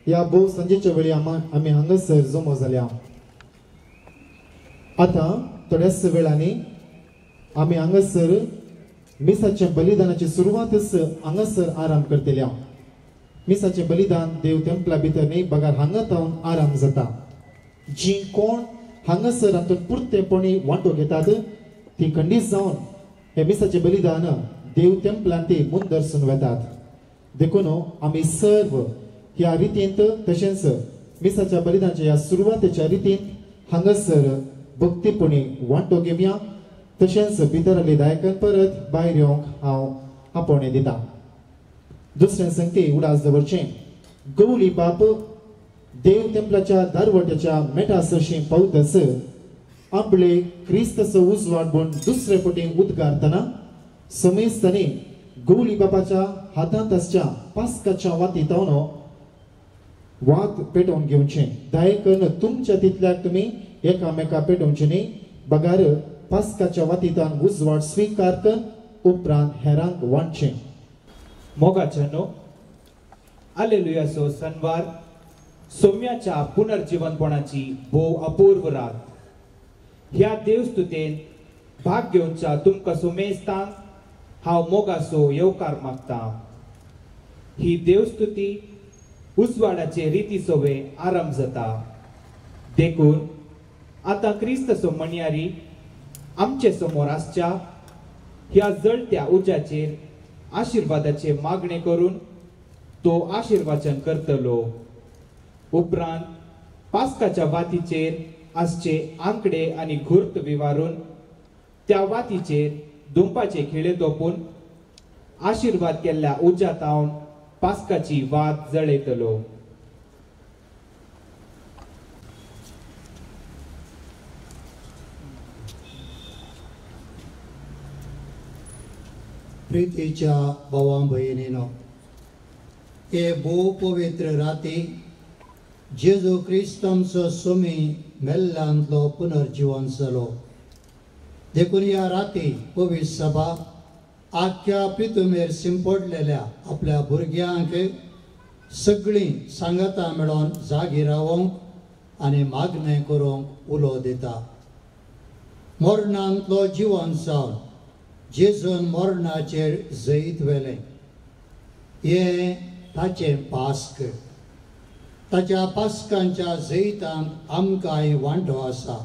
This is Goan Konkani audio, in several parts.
ह्या भोव सांजेच्या वेळी आमी हांगासर जमो जाल्या. आतां थोड्याच वेळांनी आमी हांगासर मिसाच्या बलिदानाची सुरवातच हांगासर आराम करतल्या. मिसाचें बलिदान देव तेंपला भितर न्ही बगर हांगा तावन आराम जाता. जी कोण हांगासर हातूंत पुरतेपणी वांटो घेतात ती खंडीत जावन हे मिसाचें बलिदान देव तेंपलान ती मुंदरसून वेतात. देखून आमी सर्व ह्या रितींत तशेंच मिसाच्या बलिदानाच्या ह्या सुरवातेच्या रितींत हांगासर भक्तीपणी वांटो घेवया. तशेंच भितर आयले दायकन परत भायर येवंक हांव आपोवणें दिता. दुसरें संगती उडास दवरचें गवली बाप देव तेंपलाच्या दारवट्याच्या मेटा सरशी पावतस आपले क्रिस्ताचो उजवाड म्हूण दुसरे पटी उद्गारतना समेस्तांनी गवली बापाच्या हातांत आसच्या पास्काच्या वाती तावन वात पेटोवन घेवचें. दायकन तुमच्या तितल्याक तुमी एकामेका पेटोवचें न्ही बगार पास्काच्या वातीतान उजवाड स्विकार कर उपरांत हेरांक वांटचें. मोगाच्यानो, आलेलुयाचो सनवार सोम्याच्या पुनर्जीवनपणाची भोव अपूर्व रात. ह्या देवस्तुतेन भाग घेवच्या तुमकां सुमेस्तांक हांव मोगाचो येवकार मागता. ही देवस्तुती उजवाडाचे रिती सोवे आरंभ जाता. देखून आतां क्रिस्तचो म्हणयारी आमचे समोर आसच्या ह्या जळत्या उज्याचेर आशिर्वादाचे मागणे करून तो आशिर्वाचन करतलो. उपरांत पास्काच्या वातीचेर आसचे आंकडे आनी घुर्त विवारून त्या वातीचेर दुंपाचे खिळे तोपून आशिर्वाद केल्ल्या उज्या तावन पास्काची वात जळयतलो. प्रितीच्या भावा भयणीनो, हे भोव पवित्र राती जेजू क्रिस्त आमचो सोमी मेल्ल्यांतलो पुनर्जिवन जालो. देखून ह्या राती पवित्र सभा आख्या पितुमेर सिंपडलेल्या आपल्या भुरग्यांक सगळीं सांगातां मेळोन जागी रावंक आनी मागणें करूंक उलो दिता. मरणांतलो जिवन जावन जेजून मरणाचेर जैत व्हेलें हें ताचें पास्क. ताच्या पास्कांच्या जैतांत आमकांय वांटो आसा.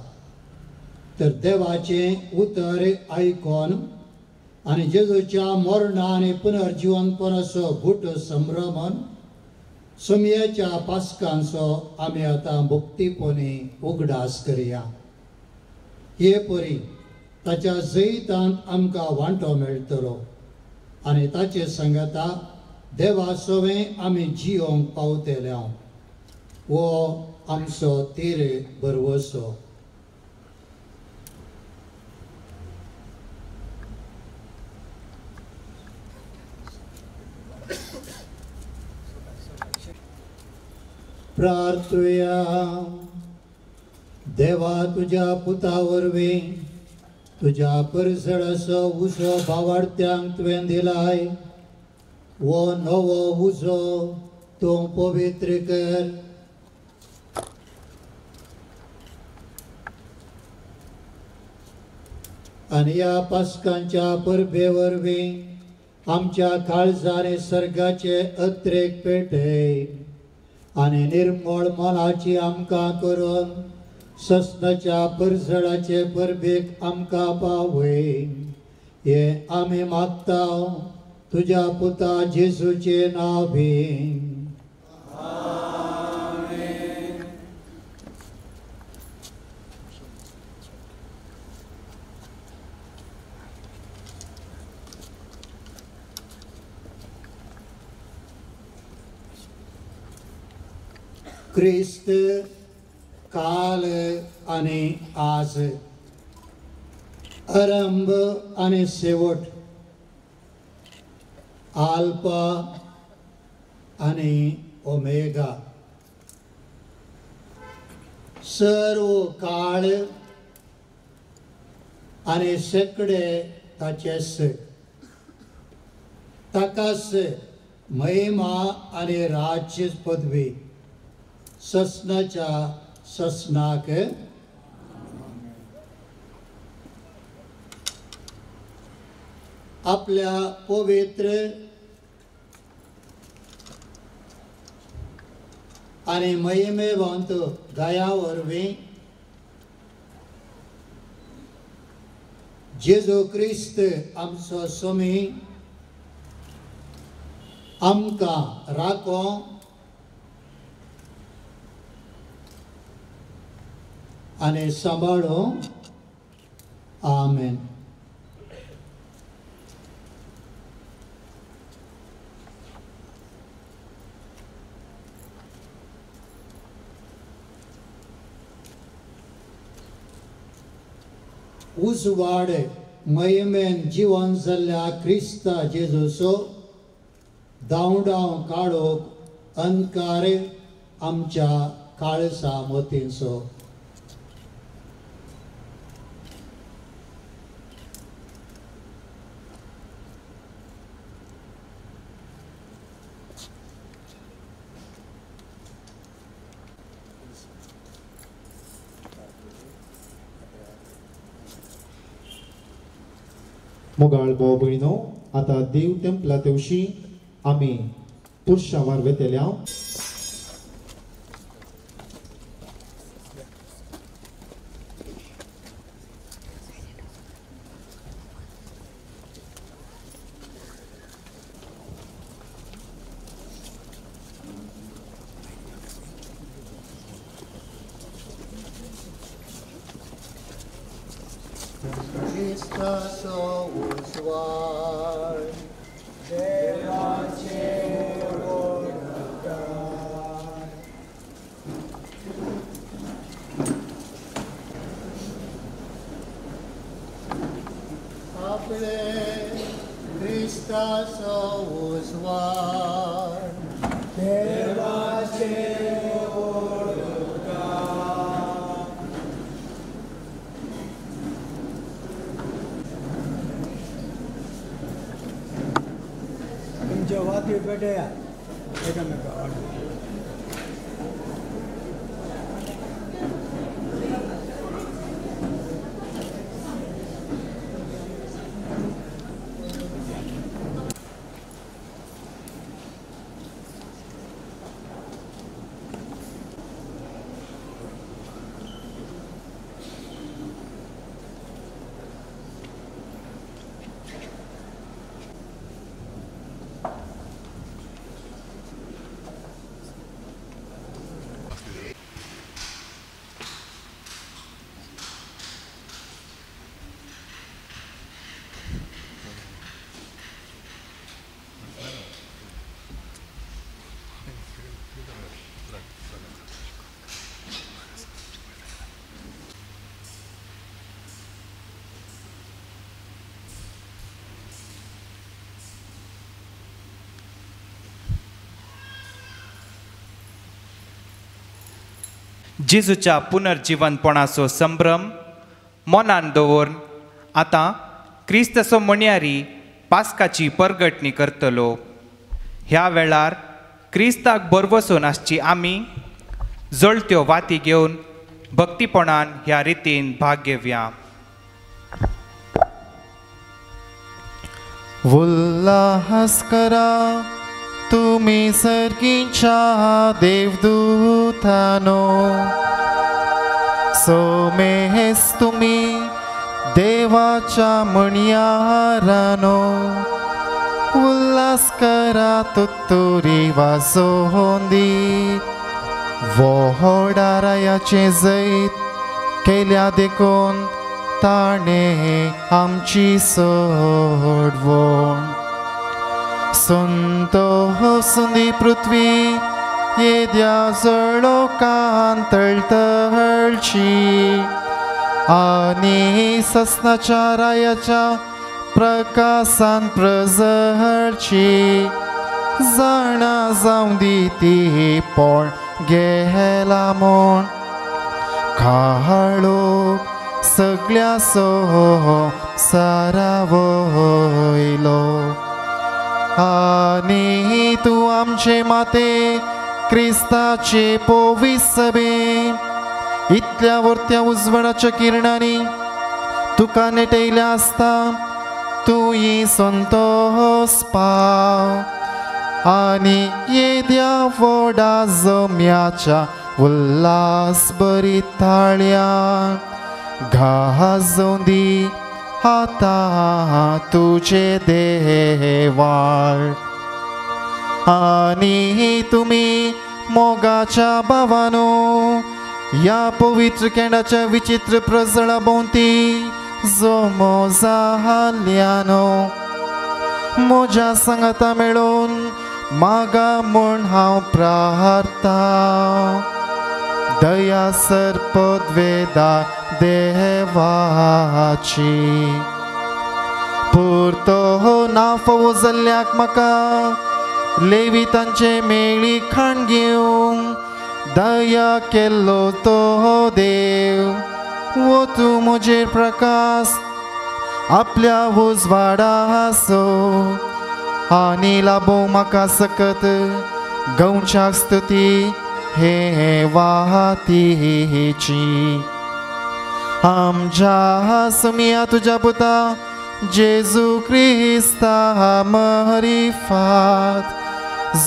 तर देवाचें उतर आयकोन आनी जेजूच्या मरणा आनी पुनर्जिवनपणाचो घुट संभ्रमन सोमयाच्या पास्कांचो आमी आतां भक्तीपणी उगडास करया. हे परी ताच्या जैतांत आमकां वांटो मेळटलो आनी ताचे सांगाता देवा सवें आमी जियोंक पावतले. हो आमचो तीर भरवसो. प्रार्थुया. देवा तुज्या पुता वरवीं तुज्या परसळाचो उजो भावार्थ्यांक तुवें दिलाय. हो नवो उजो तूं पवित्र कर. आनी ह्या पास्कांच्या परबे वरवीं आमच्या काळजांनी सर्गाचे अत्रेक पेटय आनी निर्मळ मनाची आमकां करून ससनाच्या परजळाचे परबेक आमकां पावय. हें आमी मागता तुज्या पुता जेजूचे नांव. क्रिस्त काल आनी आज, आरंभ आनी शेवट, आल्फा आनी ओमेगा, सर्व काळ आनी शेकडे ताचेच, ताकाच महिमा आनी राज्य पदवी ससनाच्या ससनाक. आपल्या पवित्र आनी महिमेवंत दया वरवीं जेजू क्रिस्त आमचो स्वामी आमकां राखो आनी सांबाळो. आमेन. उजवाड महिमेन जिवन जाल्ल्या क्रिस्ता जेजूचो धांवडाव काडूंक अंधकार आमच्या काळसा मतींचो. मोगाळ भाव भयणो, आतां देव तेंपला तेवशी आमी पुरशावार वेतल्या. जेजूच्या पुनर्जीवनपणाचो संभ्रम मनान दवरून आतां क्रिस्ताचो म्हणयारी पास्काची परगटणी करतलो. ह्या वेळार क्रिस्ताक भरवसून आसची आमी जळत्यो वाती घेवन भक्तीपणान ह्या रितीन भाग घेवया. उल्हास करा तुमी सर्गीच्या देवदूतानो, सोमेस तुमी देवाच्या म्हणयारानो, उल्हास करा तुत्तुरी वाजोंदी, व्हडारायाचें जैत केल्या देखून ताणें आमची सोडवण. संतोसुंदी पृथ्वी येद्या जळोकान तळतळची, आनी ससनाच्या रायाच्या प्रकासान प्रजळची. जाणा जावं दी ती पोण गेला म्हूण काळोख सगळ्या संवसारावयलो. आनी तूं आमचे माते क्रिस्ताचे पोविसबे इतल्या वर्त्या उजवाडाच्या किरणांनी तुका नेटयल्या आसता तूं संतोस पाव आनी येद्या व्हडा जम्याच्या उल्हास बरी ताळ्या गाजोवं दी आतां तुजे देवाळ. आनी तुमी मोगाच्या भावानो ह्या पवित्र केंडाच्या विचित्र प्रजळा भोंवती जमो जाल्यानो म्हज्या सांगाता मेळून मागा म्हूण हांव प्रार्थता दया सर्पद्वेदा देवाची. पुरतो ना फावो जाल्ल्याक म्हाका लेवितांचे मेळी खाण घेवंक दया केल्लो तो देव वो तूं म्हजेर प्रकाश आपल्या उजवाडाचो आनी लाबो म्हाका सकत गंवच्या स्तुती हे वातीची. आमच्या सुमिया तुज्या पुता जेजू क्रिस्ता मरिफात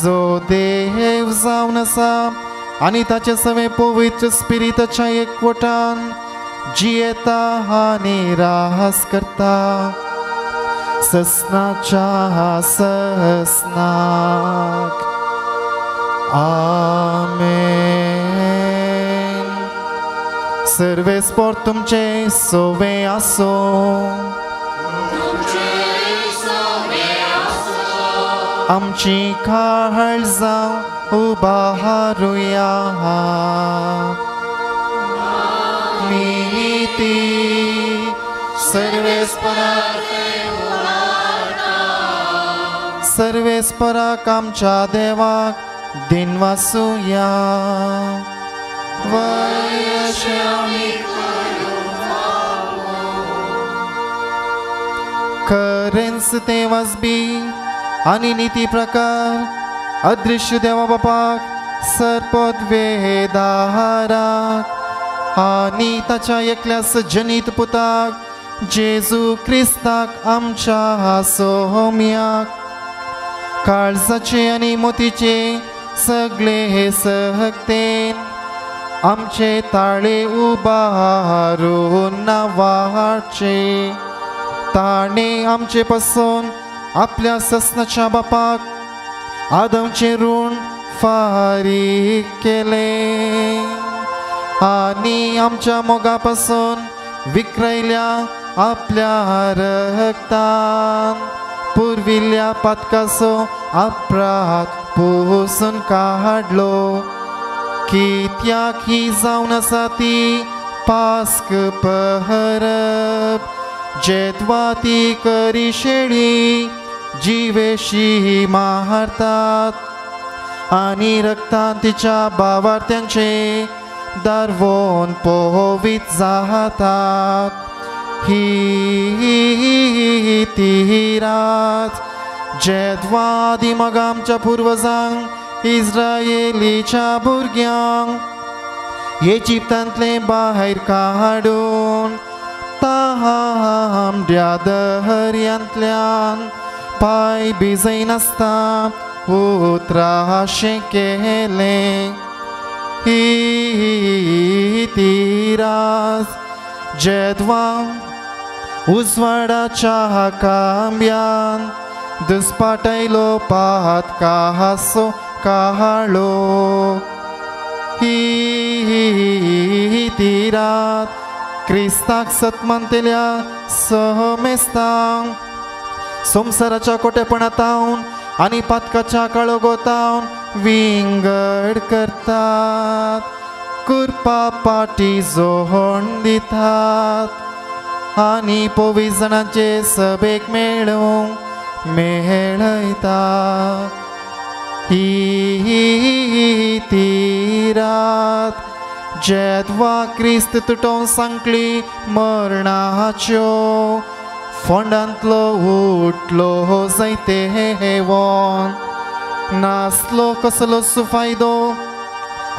जो देव जावन आसा आनी ताचे सवे पवित्र स्पिरिताच्या एकवटान जियेता आनी रास करता ससनाच्या ससनाक. आमेन. सर्वेस्पोर तुमचे सोवे आसो. आमची काळजां उबारुया. नीती सर्वेस्पराक आमच्या देवाक दिनवासुया. खरेंच तें वाजबी आनी निती प्रकार अदृश्य देवा बापाक सर्पद्वेदाराक आनी ताच्या एकल्या जनीत पुताक जेजू क्रिस्ताक आमच्या सोम्याक काळजाचे आनी मोतीचे सगळे हे सहकतेन आमचे ताळे उबारून वाडचे. ताणें आमचे पसून आपल्या ससनाच्या बापाक आदमचें ऋण फारीक केलें आनी आमच्या मोगा पासून विक्रयल्या आपल्या रक्तान पुर्विल्ल्या पातकाचो अपराध पुसून काडलो. कित्याक ही जावन आसा ती पास्क परब जेदवा ती करी शेळी जिवेशी मारतात आनी रक्तान तिच्या बावार्थ्यांचे दारवोन पोवीत जातात. ही ती रात जेदवा आदी मग आमच्या पुर्वजांक इस्रायलीच्या भुरग्यांक इजिप्तांतलें भायर काडून तांबड्या दर्यांतल्यान पांय भिजयनासता उतराशें केलें. ही ती रात जेदवा उजवाडाच्या कांब्यान दुस्पाटयलो पातकाचो काळो. ही ती रात क्रिस्ताक सतमानतेल्या सहमेस्तांक संवसाराच्या कोटेपणातावन आनी पातकाच्या काळोगोतावन विंगड करतात कुरपा पाटी जोहण दितात आनी पोवीस जाणांचे सभेक मेळूंक मेळयता. ही ती रात जेदवा क्रिस्त तुटोवन सांकली मरणाच्यो फोंडांतलो उठलो जायते हेवोन नासलो कसलोच फायदो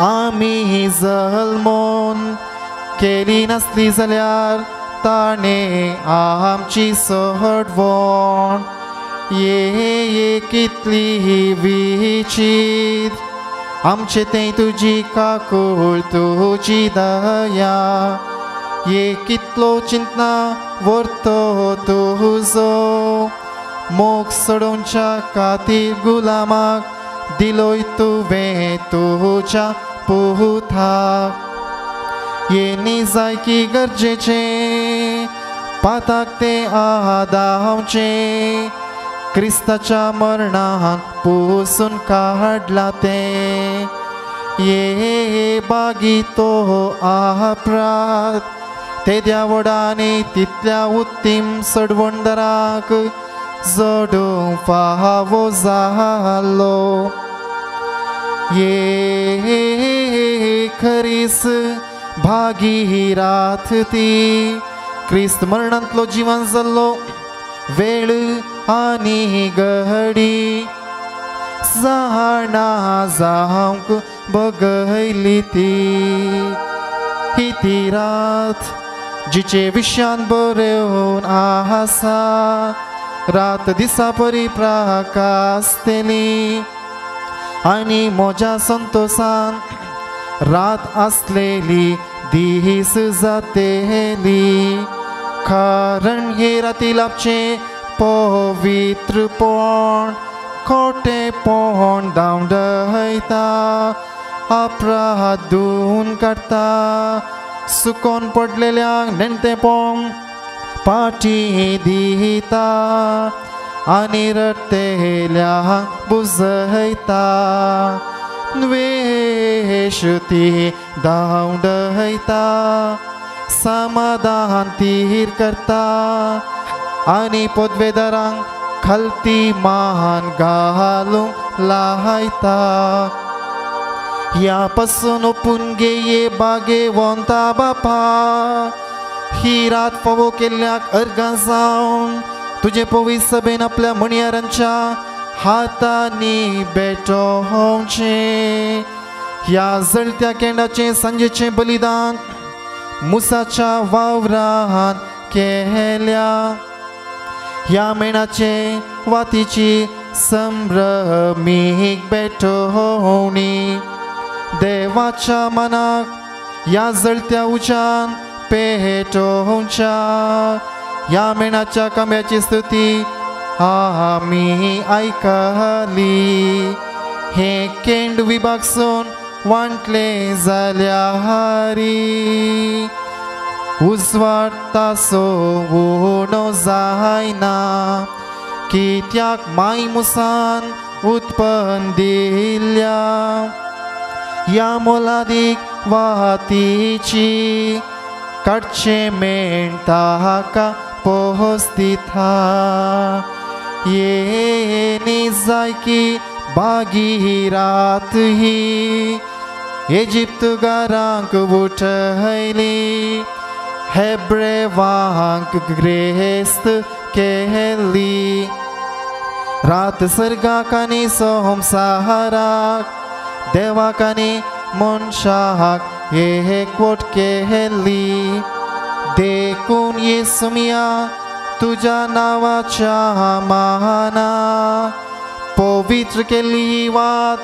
आमी जल्मोन केली नासली जाल्यार ताणें आमची सडवण. ये कितली विचित्र आमचे तें तुजी काकूळ तुजी दया. ये कितलो चिंतना व्हरतो तुजो मोग सोडोवच्या खातीर गुलामाक दिलोय तुवें तुज्या पुताक. ये निजायकी गरजेचें पाताक तें आदावचें क्रिस्ताच्या मरणान पुसून काडला तें. ये बागी तो अपराध तेद्या व्हडांनी तितल्या उत्तीम सडवणदाराक जोडूंक फावो जालो. ये खरीस भागी रात ती क्रिस्त मरणांतलो जिवन जाल्लो वेळ आनी घडी जाणा जावंक बगयली ती. ही ती रात जिचे विशयान बरोवन आसा रात दिसा परी प्रकासतली आनी म्हज्या संतोसान रात आसलेली दीस जातेली. कारण हे राती लाभचें पवित्रपण खोटेपण धांवडयता अपराध धुवन काडटा सुकोन पडलेल्यांक नेणटेपण पाटी दिता आनी रडटेल्यांक बुजयता. द्वेश ती धांवडयता समाधान तीर करता आनी पदवेदारांक खालती मान घालूंक लायता. ह्या पासून ओपून घेये बागेवंता बापा ही रात फावो केल्ल्याक अर्गां जावन तुजे पवित्र सभेन आपल्या म्हणयारांच्या हातांनी भेटोवचें. ह्या जळत्या केंडाचें सांजेचें बलिदान मुसाच्या वावरान केल्या. ह्या मेणाचे वातीची संभ्रमीक भेटोवणी देवाच्या मनाक ह्या जळत्या उच्यान पेटोवच्या. ह्या मेणाच्या कांब्याची स्तुती आमी आयकली. हें केंड विभागसून वांटलें जाल्यार उजवाड तासो उणो जायना कित्याक माय मुसान उत्पन्न दिल्या. ह्या मोलादीक वातीची काडचें मेण ताका पोस दिता. ये निजायकी बागी रात ही इजिप्तगारांक उठयली हेब्रेवांक ग्रेस्त केली. रात सर्गाक आनी संवसाराक देवाक आनी मनशाक एकवट केली. देखून येसुमिया तुज्या नांवाच्या माना पवित्र केल्ली वात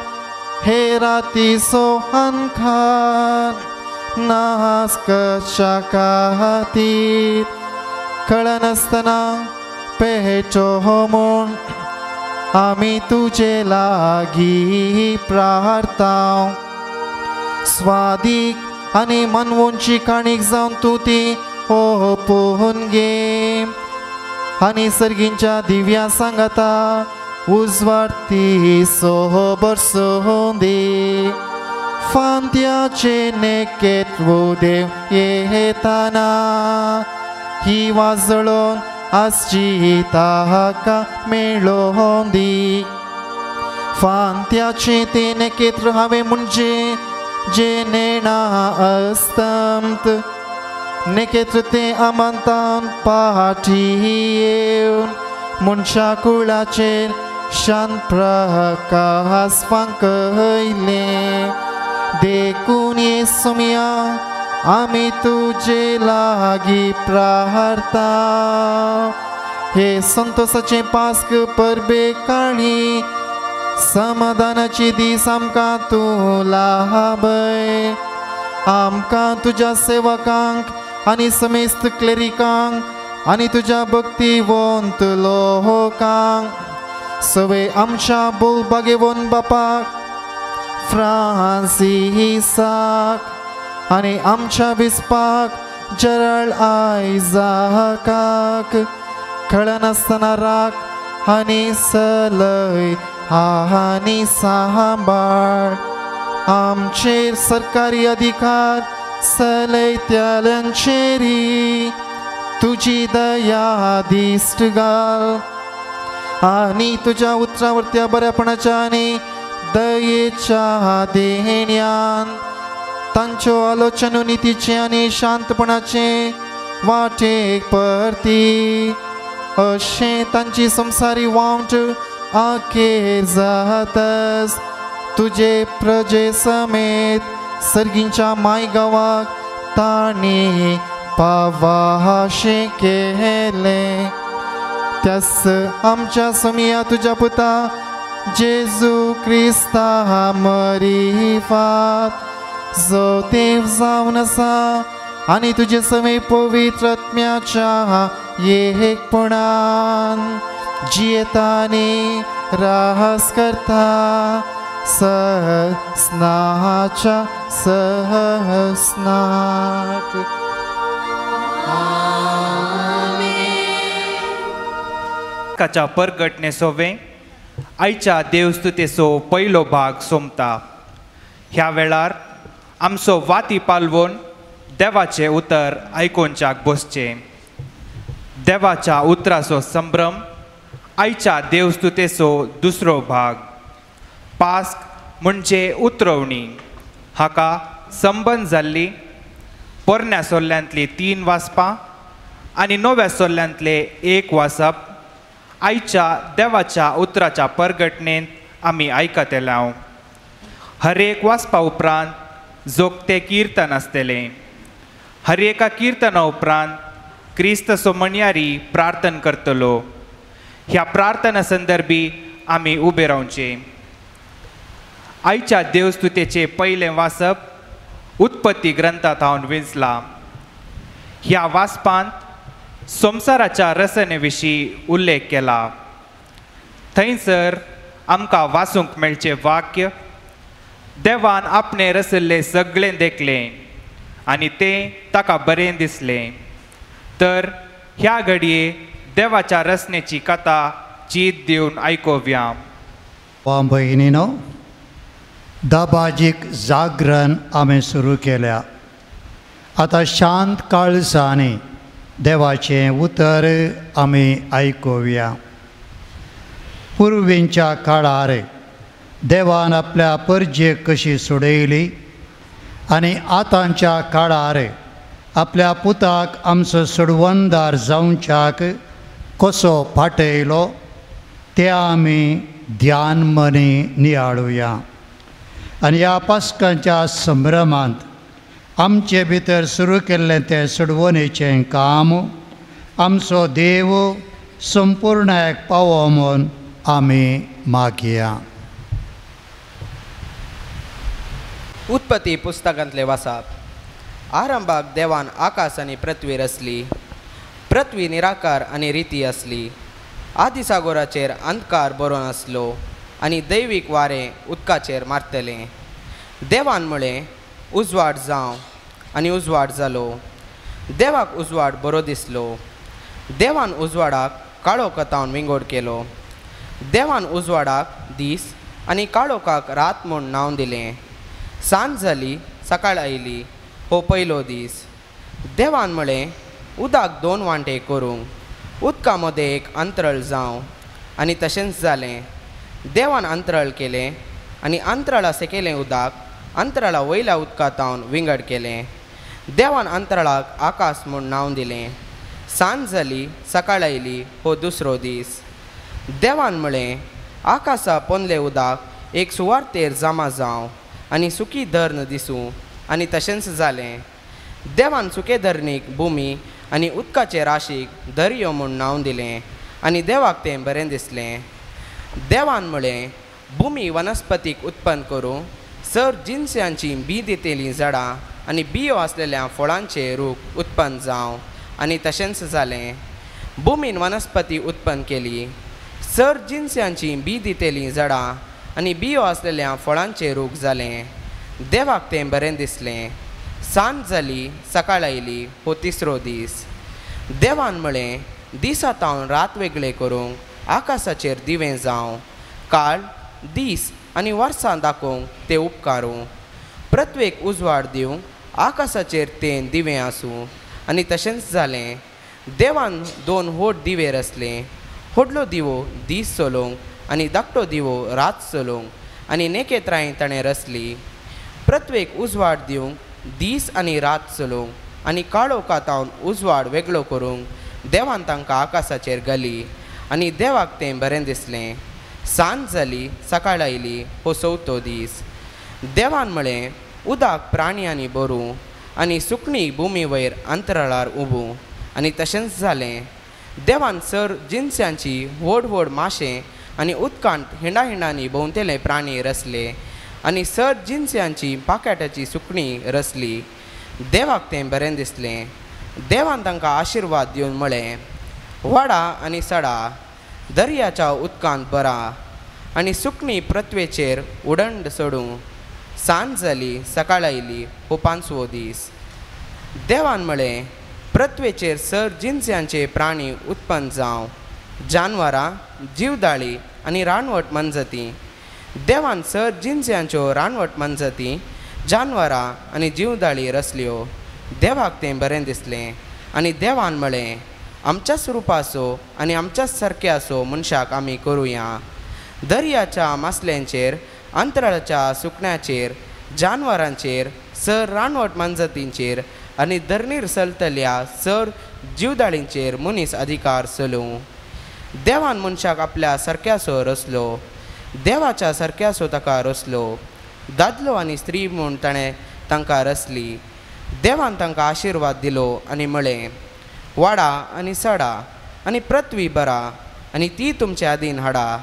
हे रातीचो अंखार नास कशा खातीर कळनासतना पेटो म्हूण आमी तुजे लागीं प्रार्थांव. स्वादीक आनी मनवोनची काणीक जावन तूं ती ओपून घे आनी सर्गींच्या दिव्या सांगाता उजवाड ती सोबर सोंदी. फांत्याचे नेकेत देव येताना ही वाजळोन आसची ताका मेळोंदी. फांत्याचे ते नेकेत्र हांवें म्हणजे जे नेणा अस्तंत नेकेत्र ते आमंतान पाठी येवन मनशा कुळाचेर शांत प्रकासपांक कयलें. देखून येसुमिया आमी तुजे लागीं प्रार्थना हे संतोसाचें पास्क परबे काळी समाधानाची दीस आमकां तूं लाभय. आमकां तुज्या सेवकांक आनी समेस्त क्लेरिकांक आनी तुज्या भक्तिवंत लोकांक सवे आमच्या बोलबागेवन बापाक फ्रांसिसाक आनी आमच्या बिस्पाक जरळ आयजाकाक कळनासतना राख आनी सलय आनी सांबाळ. आमचेर सरकारी अधिकार सलयत्याल्यांचेरी तुजी दया दिश्ट घाल आनी तुज्या उतरावरत्या बऱ्यापणाच्या आनी दयेच्या देण्यान तांच्यो आलोचनो नितीचे आनी शांतपणाचे वाटेक परती अशें तांची संवसारी वावट आखेर जातस तुजे प्रजे समेत सर्गींच्या मायगांवाक तांणी पावाशें केलें. त्यास आमच्या समिया तुज्या पुता जेजू क्रिस्ता मरिफात जो देव जावन आसा आनी तुजे समे पवित्र आत्म्याच्या एकपणान जियेता आनी रास करता सहस्नाच्या सहस्नाक. काच्या परगटणे सोवे आयच्या देवस्तुतेचो पयलो भाग सोंपता. ह्या वेळार आमचो वाती पालवून देवाचें उतर आयकोवच्याक बसचें. देवाच्या उतराचो संभ्रम आयच्या देवस्तुतेचो दुसरो भाग. पास्क म्हणजे उतरवणी हाका संबंद जाल्ली पोरण्या सोल्ल्यांतली 3 वाचपां आनी नव्या सोल्ल्यांतले 1 वाचप आयच्या देवाच्या उतराच्या परगटणेंत आमी आयकतले. हर एक वाचपा उपरांत जोगते किर्तन आसतलें. हर एका किर्तना उपरांत क्रिस्त सोमणयारी प्रार्थना करतलो. ह्या प्रार्थना संदर्भी आमी उबे रावचे. आयच्या देवस्तुतेचें पयलें वाचप उत्पत्ती ग्रंथांत हांव विंचलां. ह्या वाचपांत संवसाराच्या रचने विशीं उल्लेख केला. थंयसर आमकां वाचूंक मेळचें वाक्य देवान आपणें रचल्लें सगळें देखलें आनी तें ताका बरें दिसलें. तर ह्या घडये देवाच्या रचनेची कथा चीत दिवन आयकोवया. भयणीनो, दबाजीक जागरण आमी सुरू केल्या. आतां शांत काळजांनी देवाचें उतर आमी आयकुया. पुर्वींच्या काळार देवान आपल्या परजेक कशी सोडयली आनी आतांच्या काळार आपल्या पुताक आमचो सोडवणदार जावच्याक कसो फाटयलो तें आमी ध्यान मनी नियाळुया. आनी ह्या पास्कांच्या संभ्रमांत आमचे भितर सुरू केल्लें तें सोडवणेचें काम आमचो देव संपूर्णायक पावो म्हूण आमी मागया. उत्पत्ती पुस्तकांतले वासाप. आरंभाक देवान आकाश आनी पृथ्वी रचली. पृथ्वी निराकार आनी रिती आसली. आदिसागोराचेर अंधकार बरोवन आसलो आनी दैवीक वारें उदकाचेर मारतलें. देवान म्हळें, उजवाड जावं, आनी उजवाड जालो. देवाक उजवाड बरो दिसलो. देवान उजवाडाक काळोखांत विंगोड केलो. देवान उजवाडाक दीस आनी काळोखाक रात म्हूण नांव दिलें. सांज जाली, सकाळ आयली, हो पयलो दीस. देवान म्हळें, उदक 2 वांटे करूंक, उदका मदें एक अंतरळ जावं, आनी तशेंच जालें. देवान अंतरळ केलें आनी अंतरळा सकयलें उदक अंतराळा वयल्या उदकांत विंगड केलें. देवान अंतराळाक आकाश म्हूण नांव दिलें. सांज जाली, सकाळ आयली, हो दुसरो दीस. देवान म्हळें, आकाशा पोंदले उदक एक सुवार्तेर जमा जावं आनी सुकी धरण दिसूं आनी तशेंच जालें. देवान सुके धरणीक भुमी आनी उदकाचे राशीक दर्यो म्हूण नांव दिलें आनी देवाक तें बरें दिसलें. देवान म्हळें, भुमी वनस्पतीक उत्पन्न करूं, सर जिनसांची बी दितेलीं झाडां आनी बियो आसलेल्या फळांचे रूख उत्पन्न जावं आनी तशेंच जालें. भुमीन वनस्पती उत्पन्न केली, सर जिनसांची बी दितेलीं झाडां आनी बियो आसलेल्या फळांचे रूख जालें. देवाक तें बरें दिसलें. सांज जाली, सकाळ आयली, हो तिसरो दीस. देवान म्हळें, दिसा तावन रात वेगळे करूंक आकाशाचेर दिवें जावं, काळ दीस आनी वर्सां दाखोवंक ते उपकारूं, पृथ्वेक उजवाड दिवंक आकाशाचेर तें दिवें आसूं आनी तशेंच जालें. देवान दोन व्हड दिवे रचले, व्हडलो दिवो दीस चलोवंक आनी धाकटो दिवो रात चलोवंक आनी नेकेत्रांय ताणें रचली. पृथ्वेक उजवाड दिवंक दीस आनी रात चलोवंक आनी काळोखा तावन उजवाड वेगळो करूंक देवान तांकां आकाशाचेर घाली आनी देवाक तें बरें दिसलें. सांज जाली, सकाळ आयली, हो चवथो दीस. देवान म्हळें, उदक प्राण्यांनी भरूं आनी सुकणीं भुमी वयर अंतराळार उबूं आनी तशेंच जालें. देवान सर जिनसांची व्हड व्हड माशे आनी उदकांत हिंडा हिंडांनी भोंवतेले प्राणी रचले आनी सर जिनसांची पाकाट्याची सुकणीं रचली. देवाक तें बरें दिसलें. देवान तांकां आशिर्वाद दिवन म्हळें, वाडा आनी सडा, दर्याच्या उदकांत बरा आनी सुकणीं पृथ्वेचेर उडंड सोडूं. सांज जाली, सकाळ आयली, हो पांचवो दीस. देवान म्हळें, पृथ्वेचेर सर जिनसांचे प्राणी उत्पन्न जावं, जानवरां, जीवदाळी आनी रानवट मनजाती. देवान सर जिनसांच्यो रानवट मनजाती, जानवरां आनी जीवदाळी रचल्यो. देवाक तें बरें दिसलें आनी देवान म्हळें, आमच्याच रुपाचो आनी आमच्याच सारक्याचो मनशाक आमी करुया. दर्याच्या मासल्यांचेर, अंतराळाच्या सुकण्याचेर, जानवरांचेर, सर रानवट मनजातींचेर आनी धरणीर चलतल्या सर जीवदाळींचेर मनीस अधिकार चलोवं. देवान मनशाक आपल्या सारक्याचो रचलो, देवाच्या सारक्याचो ताका रचलो. दादलो आनी स्त्री म्हूण ताणें तांकां रचली. देवान तांकां आशिर्वाद दिलो आनी म्हळें, वाडा आनी सडा आनी पृथ्वी बरा आनी ती तुमचे अधीन हाडा.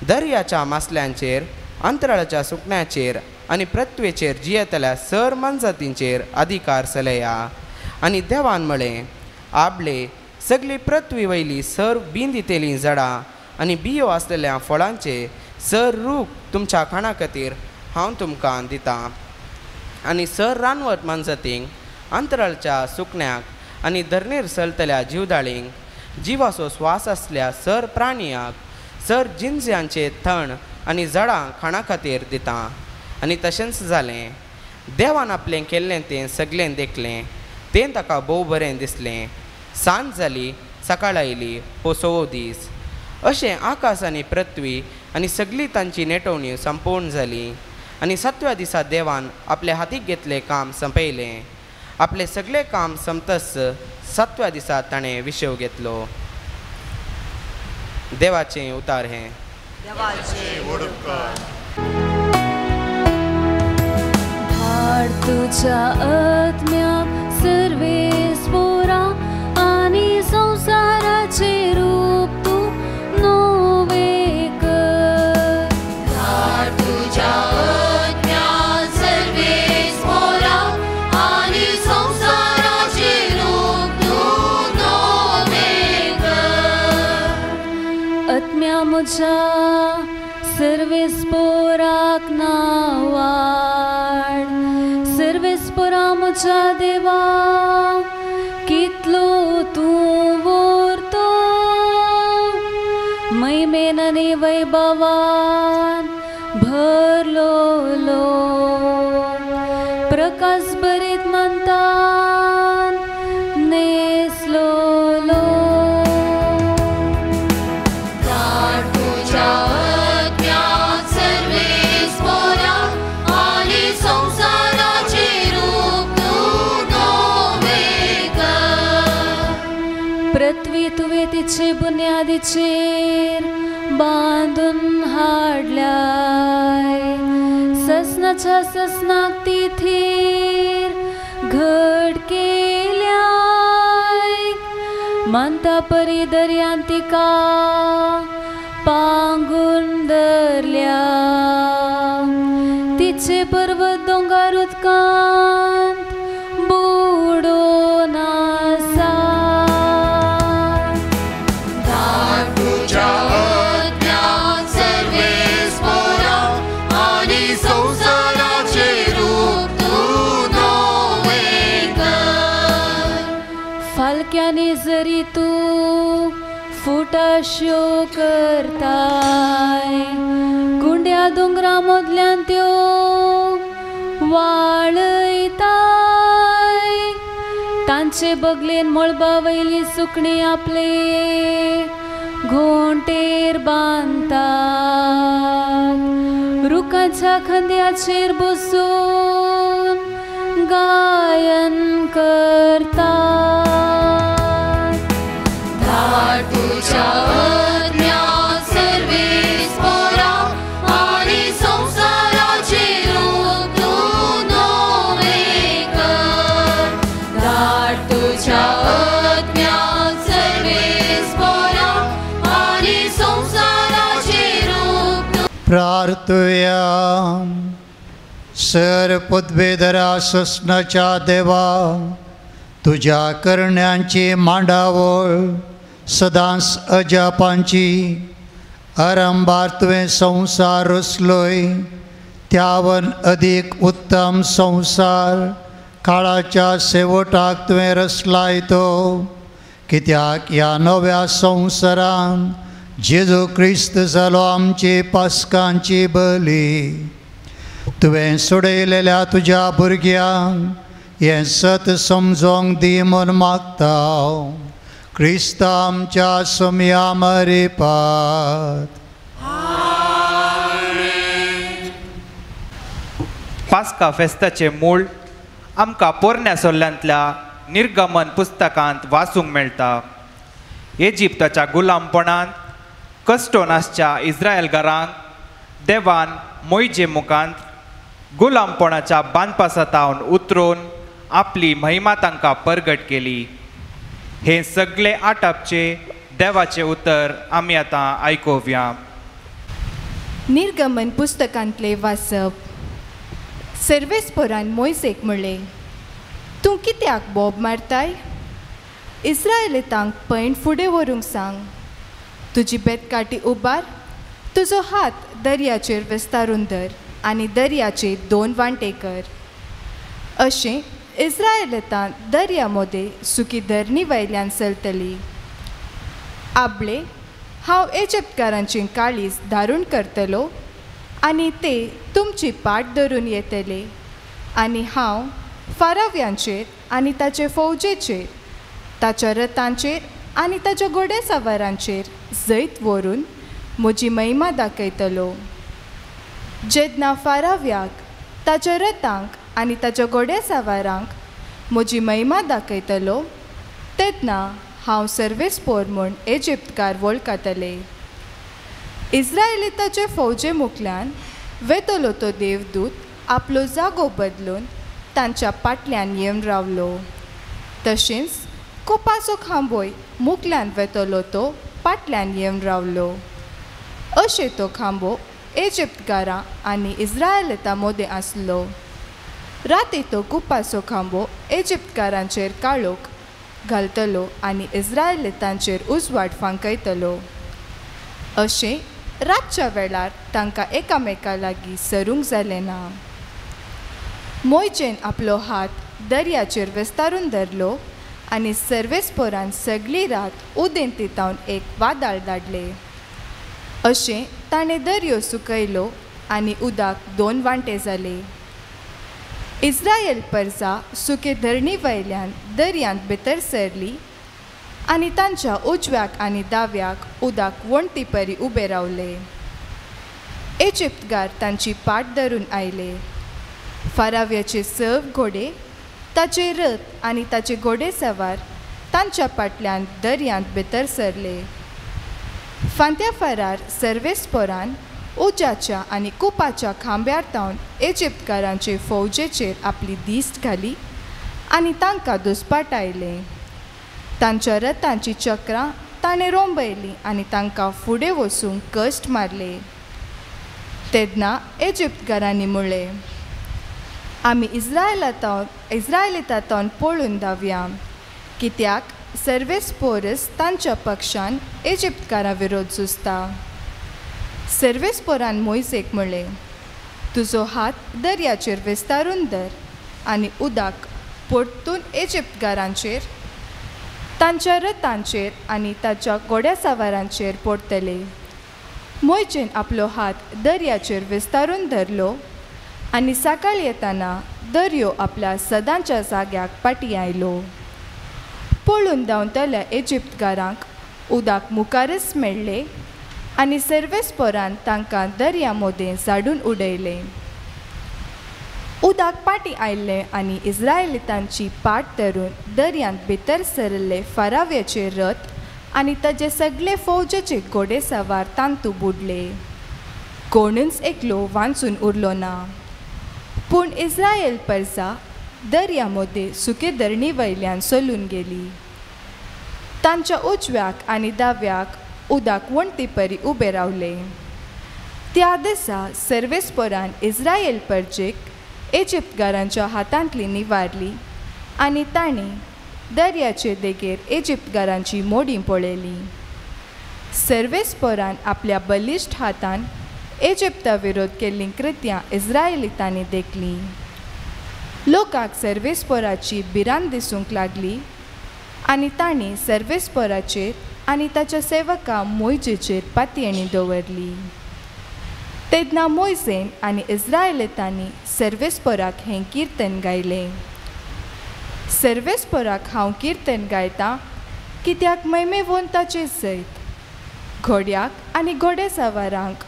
दर्याच्या मासल्यांचेर, अंतराळाच्या सुकण्याचेर आनी पृथ्वेचेर जियेतल्या सर मनजातींचेर अधिकार चलया. आनी देवान म्हळें, आबले सगळी पृथ्वी वयली सर बीं दितेलीं झाडां आनी बियो आसलेल्या फळांचे सर रूख तुमच्या खाणा खातीर हांव तुमकां दितां. आनी सर रानवट मनजातींक, अंतराळच्या सुकण्याक आनी धरणीर चलतल्या जीवदाळींक, जिवाचो स्वास आसल्या सर प्राणियाक, सर जिनसांचे थण आनी झाडां खाणा खातीर दितां. आनी तशेंच जालें. देवान आपलें केल्लें तें सगळें देखलें, तें ताका भोव बरें दिसलें. सांज जाली, सकाळ आयली, हो सवो दीस. अशें आकाश आनी पृथ्वी आनी सगळी तांची नेटवणी संपूर्ण जाली. आनी सातव्या दिसा देवान आपल्या हातीक घेतलें काम संपयलें. आपलें सगळें काम संपतच सातव्या दिसा ताणें विशेव घेतलो. देवाचें उतार हें. धाड तुझ्या आत्म्याक सर्वेस्पोरा आनी संवसाराचे रूप तूं नवे कर. धाड तुझ्या आत्म्याक सर्वेस्पोरा आनी संवसाराचे रूप तूं नवे कर. आत्म्या म्हज्या सर्वेस्पोराक नावाड, सर्वेस्पोरा म्हज्या देवा कितलो तूं व्हरतो, महिमेन आनी वैभवान भरलोलो, प्रकाश भरीत मंतान न्हेसलोलो. धाड तुझ्या आत्म्याक सर्वेस्पोरा आनी संवसाराचे रूप तूं नवे कर. पृथ्वी तुवें तिचे बुन्यादीचेर बांदून आत्म्याच्या ससनाक ती थीर घट केल्याय मानता परी दर्यांत तिका पांगून धरल्या तिचे पर्वत दोंगर उदकांत बुडोन आसा. तुझ्या आत्म्यान सर्वेस्पोरा आनी संवसाराचें रूप तूं नवें कर. फालक्यांनी जरी तूं फुटाश्यो करताय गुंड्या दोंगरा मदल्यान त्यो वाळयताय तांचे बगलेन मळबा वयली सुकणीं आपले घोंटेर बांदतात रुखाच्या खांद्याचेर बसून गायन करतात. धाड तुझ्या आत्म्यान सर्वेस्पोरा आनी संवसाराचें रूप तूं नवें कर. धाड तुझ्या आत्म्यान सर्वेस्पोरा आनी संवसाराचें रूप तूं. प्रार्थुया. सर पदवेधरा ससनाच्या देवा, तुज्या करण्यांची मांडावळ सदांच अजापांची. आरंभार तुवें संवसार रचलोय, त्यावन अदीक उत्तम संवसार काळाच्या शेवटाक तुवें रचलाय तो. कित्याक ह्या नव्या संवसारान जेजू क्रिस्त जालो आमची पास्कांची बली. तुवें सोडयलेल्या तुज्या भुरग्यांक हें सत समजोंक दी म्हूण मागता. क्रिस्त आमच्या सोम्या मरिपात. पास्का फेस्ताचें मूळ आमकां पोरण्या सोल्ल्यांतल्या निर्गमन पुस्तकांत वाचूंक मेळटा. इजिप्ताच्या गुलामपणांत कश्टोन आसच्या इस्रायलगारांक देवान मोयजे मुखांत गुलामपणाच्या बांदपासातावन उतरून आपली महिमा तांकां परगट केली. हे सगळे आटापचे देवाचें उतर आमी आतां आयकुया. निर्गमन पुस्तकांतले वाचप. सर्वेस्पोरान मोयसेक म्हणलें, तूं कित्याक बोब मारताय? इस्रायलितांक पैण फुडें व्हरूंक सांग. तुजी बेतकाटी उबार, तुजो हात दर्याचेर विस्तारून धर आनी दर्याचे दोन वांटे कर. अशें इस्रायलितां दर्या मोदें सुकी धरणी वयल्यान चलतली. आबळे हांव इजिप्तकारांचें काळीज धारून करतलो आनी ते तुमची पाट धरून येतले आनी हांव फाराव्यांचेर आनी ताचे फौजेचेर, ताच्या रथांचेर आनी ताच्या घोडेसावारांचेर जैत व्हरून म्हजी महिमा दाखयतलो. जेन्ना फाराव्याक, ताच्या रथांक आनी ताच्या घोडेसावारांक म्हजी महिमा दाखयतलो तेन्ना हांव सर्वेस्पोर म्हूण इजिप्तकार वळखतले. इस्रायलिताचे फौजे मुखल्यान वेतलो तो देवदूत आपलो जागो बदलून तांच्या पाटल्यान येवन रावलो. तशेंच कोपाचो खांबोय मुखल्यान वेतलो तो पाटल्यान येवन रावलो. अशें तो खांबो इजिप्तकारां आनी इस्रायलितां मदें आसलो. राती तो कुपाचो खांबो इजिप्तकारांचेर काळोख घालतलो आनी इस्रायलितांचेर उजवाड फांकयतलो. अशें रातच्या वेळार तांकां एकामेका लागीं सरूंक जालें ना. मोयजेन आपलो हात दर्याचेर विस्तारून धरलो आनी सर्वेस्पोरान सगळी रात उदेंतीतावन एक वादळ धाडलें. अशें ताणें दर्यो सुकयलो आनी उदक दोन वांटे जाले. इस्रायल परजा सुके धरणी वयल्यान दर्यांत भितर सरली आनी तांच्या उजव्याक आनी दाव्याक उदक वण्टी परी उबे रावले. इजिप्तगार तांची पाट धरून आयले. फाराव्याचे सव घोडे, ताचे रथ आनी ताचे घोडेसवार तांच्या फाटल्यान दर्यांत भितर सरले. फांत्या फारार सर्वेस्पोरान उज्याच्या आनी कुपाच्या खांब्यार तावन इजिप्तकारांचे फौजेचेर आपली दिश्ट घाली आनी तांकां दुस्पाटायले. तांच्या रथांची चक्रां ताणें रोंबयलीं आनी तांकां फुडें वचूंक कश्ट मारले. तेन्ना इजिप्तकारांनी म्हणलें, आमी इस्रायलितांत पळून धांवया, कित्याक सर्वेस्पोरस तांच्या पक्षान इजिप्तकारां विरोध झुजता. सर्वेस्पोरान मोयजेक म्हणलें, तुजो हात दर्याचेर विस्तारून धर आनी उदक परतून इजिप्तकारांचेर, तांच्या रथांचेर आनी ताच्या घोड्यासवारांचेर पडटले. मोयजेन आपलो हात दर्याचेर विस्तारून धरलो आनी सकाळ येताना दर्यो आपल्या सदांच्या जाग्याक फाटीं आयलो. पळून धांवतल्या इजिप्तकारांक उदक मुखारच मेळ्ळें आनी सर्वेस्पोरान तांकां दर्या मदें झाडून उडयलें. उदक फाटीं आयिल्लें आनी इस्रायलितांची पाट धरून दर्यांत भितर सरिल्ले फाराव्याचे रथ आनी ताजे सगळे फौजेचे घोडेसवार तांतू बुडले. कोणूच एकलो वांचून उरलो ना. पूण इस्रायल परसा दर्या मदें सुके धरणी वयल्यान चलून गेली. तांच्या उजव्याक आनी दाव्याक उदक वण्टी परी उबे रावले. त्या दिसा सर्वेस्पोरान इस्रायल परजेक इजिप्तकारांच्या हातांतली निवारली आनी ताणें दर्याचे देगेर इजिप्तकारांची मोडीं पळयली. सर्वेस्पोरान आपल्या बलिश्ट हातान इजिप्ता विरोध केल्लीं कृत्यां इस्रायलितांनी देखलीं. लोकांक सर्वेस्पोराची भिरांत दिसूंक लागली आनी तांणी सर्वेस्पोराचेर आनी ताच्या सेवका मोयजेचेर पातयेणी दवरली. तेन्ना मोयजेन आनी इस्रायलितांनी सर्वेस्पोराक हें किर्तन गायलें. सर्वेस्पोराक हांव किर्तन गायतां, कित्याक मैमेवोन ताचें जैत घोड्याक आनी घोडेसवारांक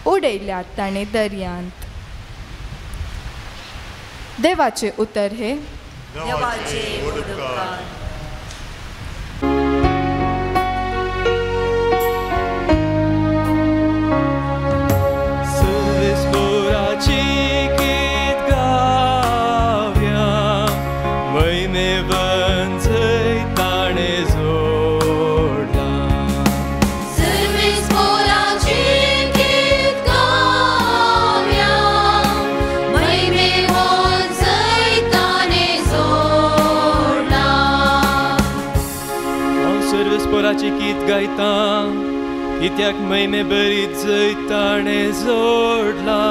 उडयल्यात ताणें दर्यांत. देवाचें उतर हें. गीत गायता कित्याक मैमे बरी जैताणे जोडला.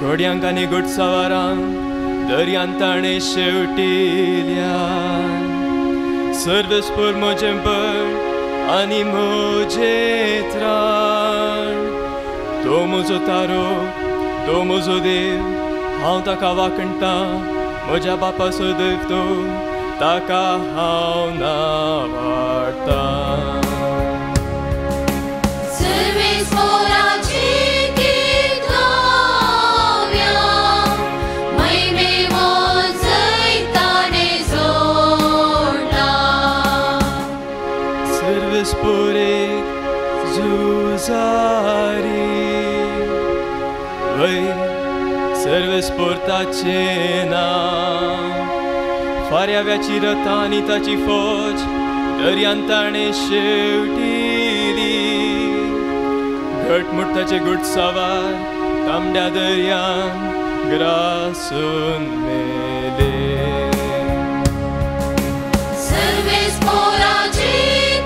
घोड्यांक आनी घोडसवारांक दर्यांत ताणें शेवटिल्या. सर्वेस्पोर म्हजें बळ आनी म्हजें त्राण, तो म्हजो तारो, तो म्हजो देव, हांव ताका वाखणटां. म्हज्या बापाचो देव तो, ताका हांव नावाडटां. सर्वेस्पोराची गीत गावया, मैमेवोन जैताने जोडला. सर्वेस्पोर एक झुजारी, वय सर्वेस्पोर ताचें नांव. फार्याव्याची रथां आनी ताची फौज दर्यांत ताणें शेवटिली. घटमूट ताचे घुटसावार तांबड्या दर्यांत ग्रासून मेले. सर्वेस्पोराची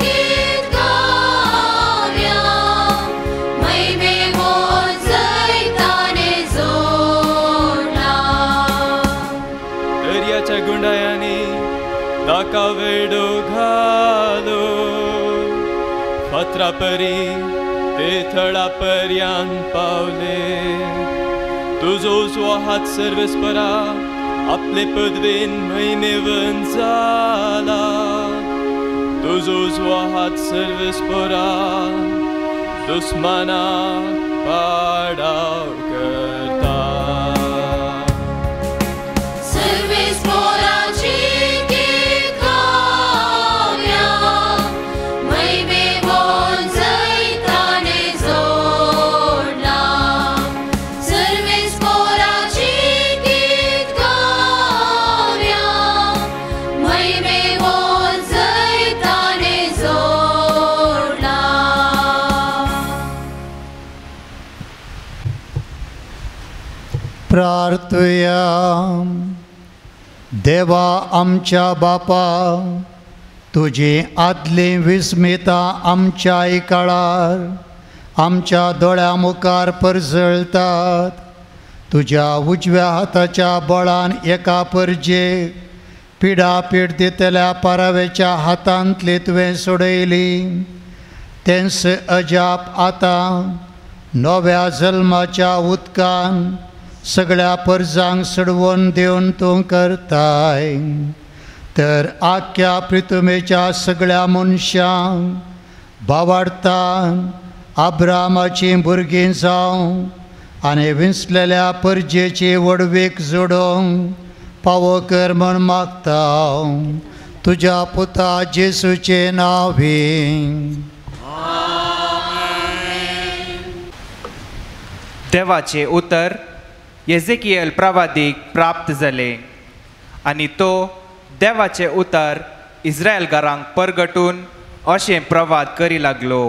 गीत गावया, मैमेवोन जैताने जोडला. दर्याच्या गुंडायांनी ताका वेडो घालो, फातरा परी ते थळा पर्यान पावले. तुजो उजवो हात सर्वेस्परा आपले पदवेन महिमेवन जाला. तुजो उजवो हात सर्वेस्परा दुस्मानाक पाडाव करता. सर्वेस्पोराची गीत गावया, मैमेवोन जैताने जोडला. सर्वेस्पोराची प्रार्थुया. देवा आमच्या बापा, तुजी आदली विस्मितां आमच्याय काळार आमच्या दोळ्या मुखार परजळतात. तुज्या उजव्या हाताच्या बळान एका परजेक पिडापीड दितल्या पारावेच्या हातांतली तुवें सोडयली. तेंच अजाप आतां नव्या जल्माच्या उदकान सगळ्या परजांक सोडवून दिवन तूं करताय. तर आख्या प्रितुमेच्या सगळ्या मनशांक बावाडतान आब्रामाचीं भुरगीं जावं आनी विंचलेल्या परजेची व्हडवीक जोडूंक पावो कर म्हूण मागता तुज्या पुता जेसूचे नांवी. देवाचे उतर येजेकियल प्रवादीक प्राप्त जालें आनी तो देवाचे उतर इस्रायलकारांक परगटून अशें प्रवाद करी लागलो.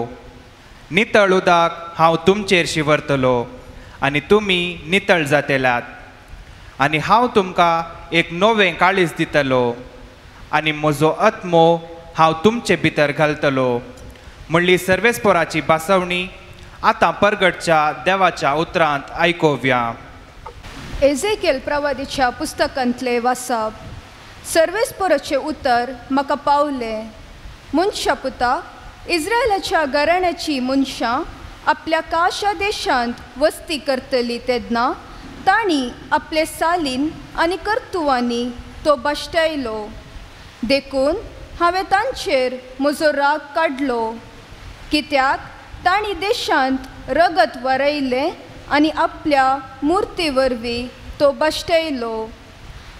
नितळ उदक हांव तुमचेर शिंवरतलो आनी तुमी नितळ जातेलात, आनी हांव तुमकां एक नवें काळीज दितलो आनी म्हजो आत्मो हांव तुमचे भितर घालतलो म्हणली सर्वेस्पोराची बासवणी आतां परगटच्या देवाच्या उतरांत आयकोवया. एजेकियल प्रवादीच्या पुस्तकांतले वाचप. सर्वेस्पोराचें उतर म्हाका पावलें. मनशा पुता, इस्रायलाच्या घराण्याची मनशां आपल्या काशा देशांत वस्ती करतली तेन्ना तांणी आपले सालीन आनी कर्तुवांनी तो बाश्टायलो. देखून हांवें तांचेर म्हजो राग काडलो, कित्याक तांणी देशांत रगत वरयलें आनी आपल्या मुर्ती वरवीं तो बाश्टायलो.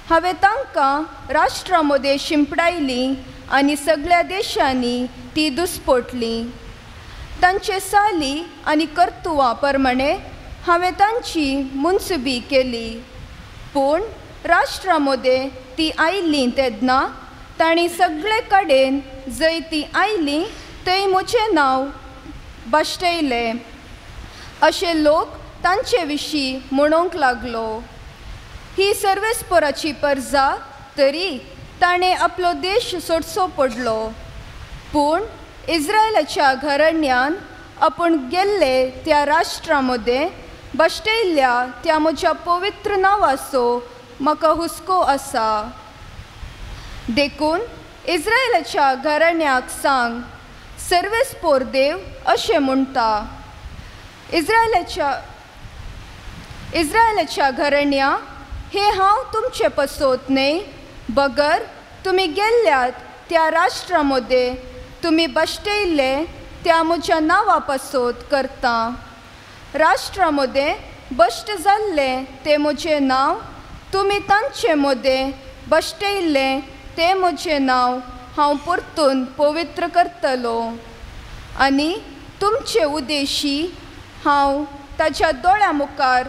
हांवें तांकां राष्ट्रां मदें शिंपडायलीं आनी सगळ्या देशांनी ती दुस्पोटली. तांचे साली आनी कर्तुवां प्रमाणे हांवें तांची मुनसुबी केली. पूण राष्ट्रां मदें ती आयलीं तेन्ना तांणी सगळे कडेन जंय ती आयलीं थंय म्हजें नांव बाश्टयलें. अशे लोक तांचे विशीं म्हणूंक लागलो, ही सर्वेस्पोराची परजा, तरी ताणें आपलो देश सोडचो पडलो. पूण इस्रायलाच्या घराण्यान आपूण गेल्ले त्या राष्ट्रां मदें बाश्टयल्ल्या त्या म्हज्या पवित्र नांवाचो म्हाका हुस्को आसा. देखून इस्रायलाच्या घराण्याक सांग, सर्वेस्पोर देव अशें म्हणटा, इस्रायलाच्या घराण्या, हे हांव तुमचे पसोत न्हय, बगर तुमी गेल्ल्यात त्या राष्ट्रां मदें तुमी बाश्टयल्ले त्या म्हज्या नांवा पासत करता. राष्ट्रां मदें बश्ट जाल्लें तें म्हजें नांव, तुमी तांचे मदें बाश्टयल्लें तें म्हजें नांव हांव परतून पवित्र करतलो. आनी तुमचे उद्देशी हांव ताच्या दोळ्या मुखार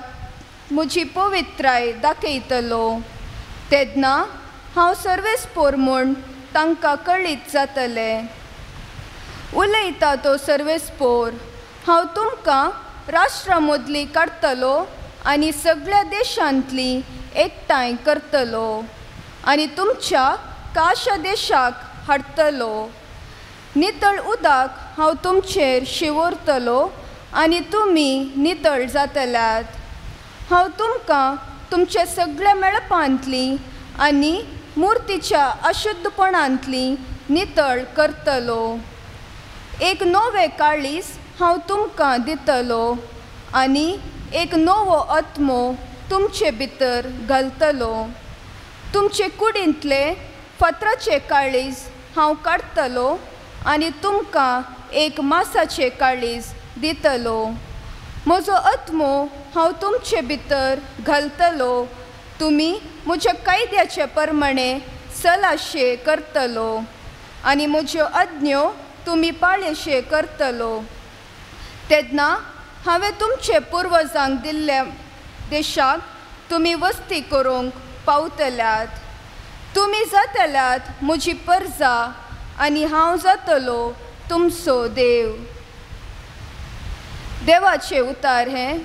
म्हजी पवित्राय दाखयतलो. तेन्ना हांव सर्वेस्पोर म्हूण तांकां कळीत जातलें. उलयता तो सर्वेस्पोर, हांव तुमकां राष्ट्रां मदलीं काडटलो आनी सगळ्या देशांतलीं एकठांय करतलो आनी तुमच्या काशा देशाक हाडटलो. नितळ उदक हांव तुमचेर शिंवरतलो आनी तुमी नितळ जातल्यात. हांव तुमकां तुमच्या सगळ्या मेळपांतलीं आनी मुर्तीच्या अशुद्धपणांतलीं नितळ करतलो. एक नवें काळीज हांव तुमकां दितलो आनी एक नवो आत्मो तुमचे भितर घालतलो. तुमचे कुडींतले फातराचें काळीज हांव काडटलो आनी तुमकां एक मासाचें काळीज दितलो. म्हजो आत्मो हांव तुमचे भितर घालतलो. तुमी म्हज्या कायद्याचे प्रमाणे सलाशे करतलो आनी म्हज्यो आज्ञो तुमी पाळेशे करतलो. तेन्ना हांवें तुमचे पुर्वजांक दिल्ल्या देशाक तुमी वस्ती करूंक पावतल्यात. तुमी जातल्यात म्हजी परजा आनी हांव जातलो तुमचो देव. देवाचे उतार हें.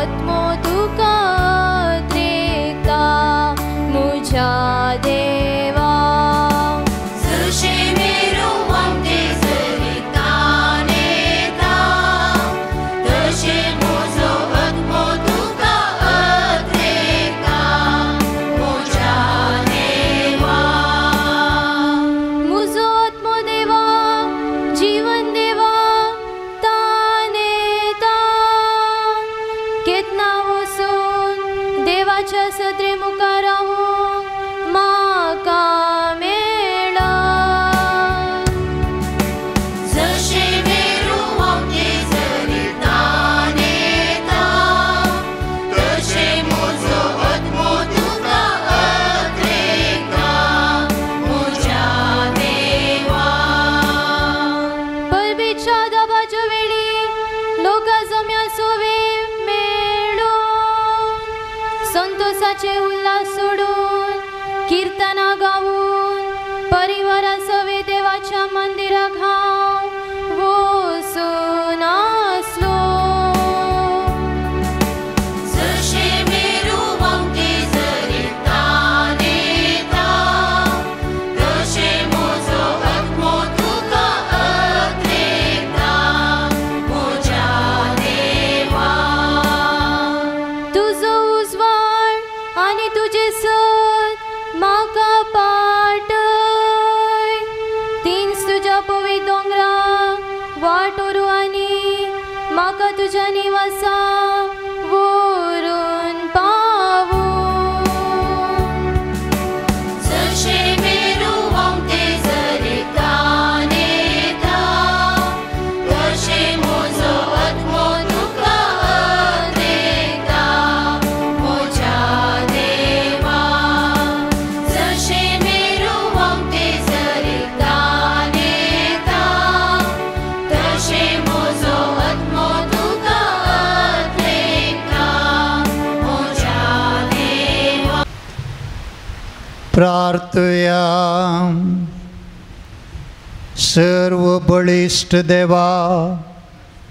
आत्मो तुका त्रेकता मुझ्या देवा. जशें मेरू वांटे जरी तानेता तशें म्हजो आत्मो तुका अत्रेकता म्हज्या देवा. मुजो आत्मो देवा जीवन देवा तानेता केतना वचून देवाच्या सदरे मुखार रावूंक म्हाका मेळा. जशें मेरू वांटे जरी तानेता तशें म्हजो आत्मो तुका अत्रेकता म्हज्या देवा. परबेच्या दाबाच्या वेळी लोका जम्या सोवे मेळून संतोषाचे उल्हास सोडून कीर्तना गावून परिवारा सवे देवाच्या मंदिराक हांव वचून आसलो. जशें मेरू वांटे जरी तानेता तशें म्हजो आत्मो तुका अत्रेकता म्हज्या देवा. तुजो उजवाड आनी तुजें सत म्हाका पाटय तींच तुज्या पवित्र दोंगराक वाट व्हरूं आनी म्हाका तुज्या निवासा व्हरून पावूं. जशें मेरू वांटे जरी तानेता तशें म्हजो आत्मो तुका अत्रेकता म्हज्या देवा. जशें मेरू वांटे जरी तानेता तशें म्हजो आत्मो तुका अत्रेकता म्हज्या देवा. प्रार्थया. सर्व बळिश्ट देवा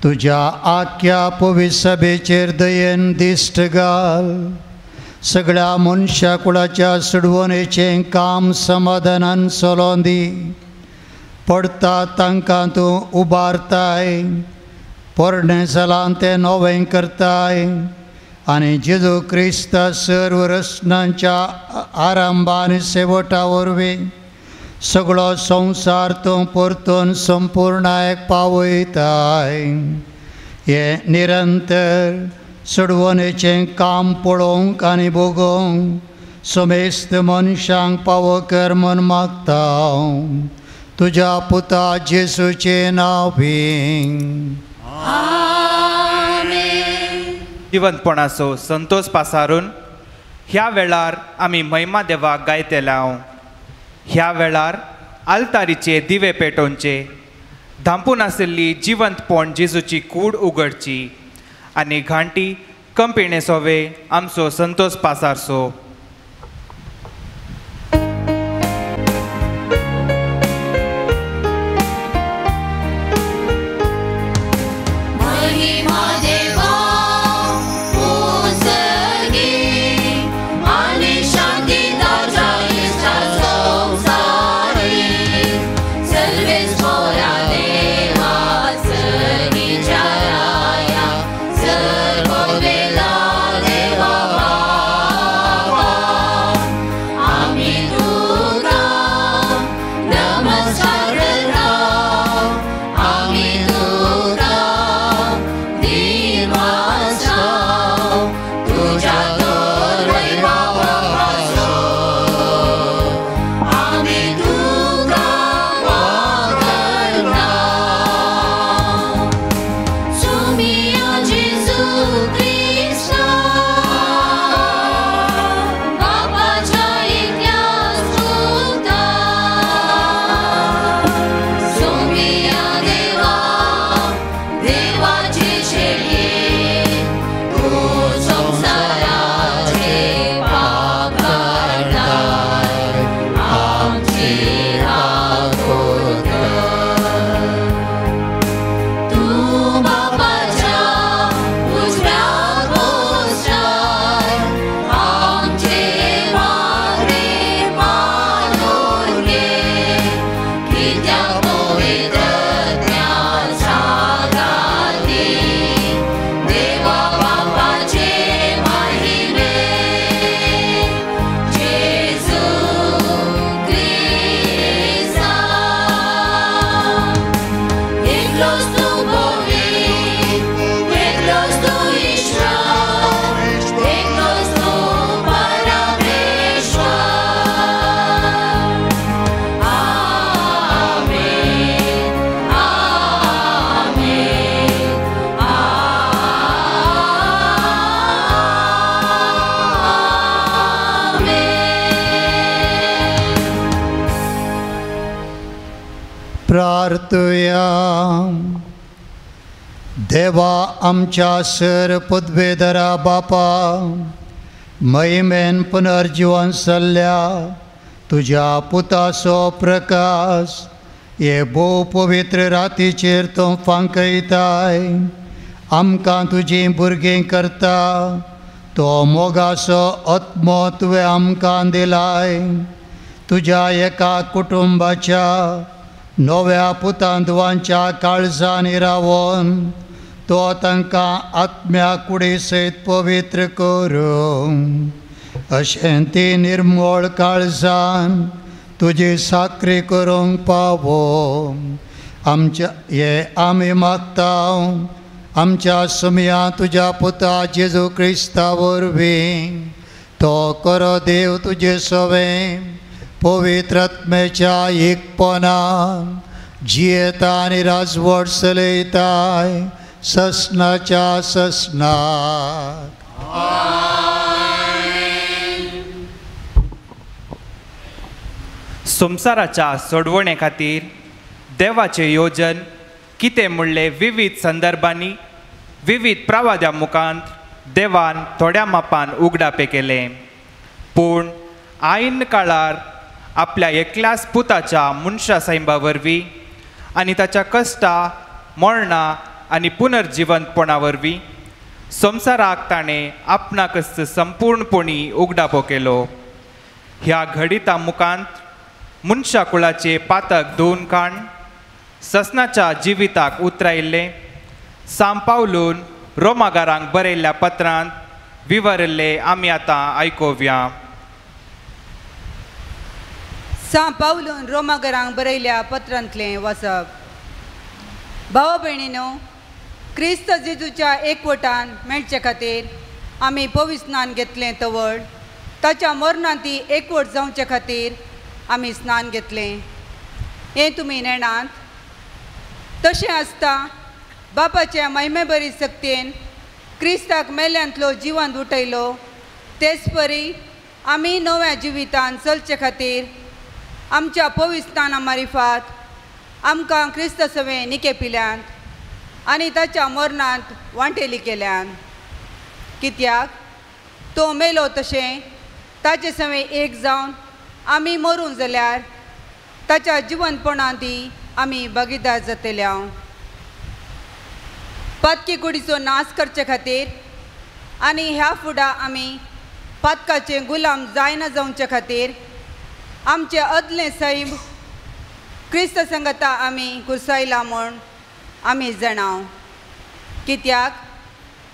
तुज्या आख्या पवित्र सभेचेर दयेन दिश्ट घाल. सगळ्या मनशा कुळाच्या सुडवणेचें काम समाधानान चलोवन दी. पडटा तांकां तूं उबारताय, पोरणें जालां तें नवें करताय आनी जेजू क्रिस्त सर्व रचनांच्या आरंभ आनी शेवटा वरवीं सगळो संवसार तूं परतून संपूर्णायक पावयताय. हें निरंतर सोडवणेचें काम पळोवंक आनी भोगोवंक समेस्त मनशांक पावो कर म्हूण मागता तुज्या पुता जेजूचें नांव. जिवंतपणाचो संतोष पासारून ह्या वेळार आमी महिमा देवाक गायतले. ह्या वेळार आल्तारीचे दिवे पेटोवचे, धांपून आशिल्ली जिवंतपण जेजूची कूड उगडची आनी घांटी कंपिणे सोवे आमचो संतोष पासारचो. महिमा देवा उजगी आनी शांती ताज्या इश्टा संवसारी सर्वेस्पोरा देवा सगीच्या राया सर्ववेला देवा बापा. प्रार्थुया. देवा आमच्या सर पदवेधरा बापा, महिमेन पुनर्जीवन सल्ल्या तुज्या पुताचो प्रकाश हे भोव पवित्र रातीचेर तूं फांकयताय. आमकां तुजीं भुरगीं करता तो मोगाचो आत्मो तुवें आमकां दिलाय. तुज्या एका कुटुंबाच्या नव्या पुतांदवांच्या काळजांनी रावन तो तांकां आत्म्या कुडी सयत पवित्र करूं. अशें ती निर्मळ काळजान तुजी साकरी करूंक पावो. आमच्या हे आमी मागता आमच्या सुमया तुज्या पुता जेजू क्रिस्ता वरवीं. तो करो देव तुजे सवें पवित्र आत्म्याच्या एकपणान जियेता आनी राजवट चलयताय ससनाच्या ससनाक. संवसाराच्या सोडवणे खातीर देवाचें योजन कितें म्हणलें विविध संदर्भांनी विविध प्रवाद्या मुखांत देवान थोड्या मापान उगडापें केलें. पूण आयन काळार आपल्या एकल्याच पुताच्या मनशा सैंबा वरवीं आनी ताच्या कश्टा मरणा आनी पुनर्जिवंतपणा वरवीं संवसाराक ताणें आपणाकच संपूर्णपणी उगडापो केलो. ह्या घडिता मुखांत मनशा कुळाचे पातक दोन काण ससनाच्या जिविताक उतरायिल्लें सांव पावलून रोमागारांक बरयल्ल्या पत्रांत विवरिल्लें आमी आतां आयकुया. सांव पावलून रोमागरांक बरयल्ल्या पत्रांतलें वाचप. भाव भयणीनो, क्रिस्त जेजूच्या एकवटान मेळचे खातीर आमी पवित्र स्नान घेतलें तवळ ताच्या मरणांत ती एकवट जावचे खातीर आमी स्नान घेतलें हें तुमी नेणात. तशें आसता बापाच्या महिमेबरी सक्तेन क्रिस्ताक मेल्यांतलो जिवंत उठयलो तेच परी आमी नव्या जिवितान चलचे खातीर आमच्या पवित्र स्नाना मारिफात आमकां क्रिस्त सवें निके पिल्यांत आनी ताच्या मरणांत वांटेली केल्यान. कित्याक तो मेलो तशें ताचे सवें एक जावन आमी मरूं जाल्यार ताच्या जिवनपणांत आमी भागीदार जातले. पातकी कुडीचो नाश करचे खातीर आनी ह्या फुडां आमी पातकाचे गुलाम जायना जावचे खातीर आमचे अदलें सैम क्रिस्त संगता आमी कुर्सायला म्हूण आमी जाणाव. कित्याक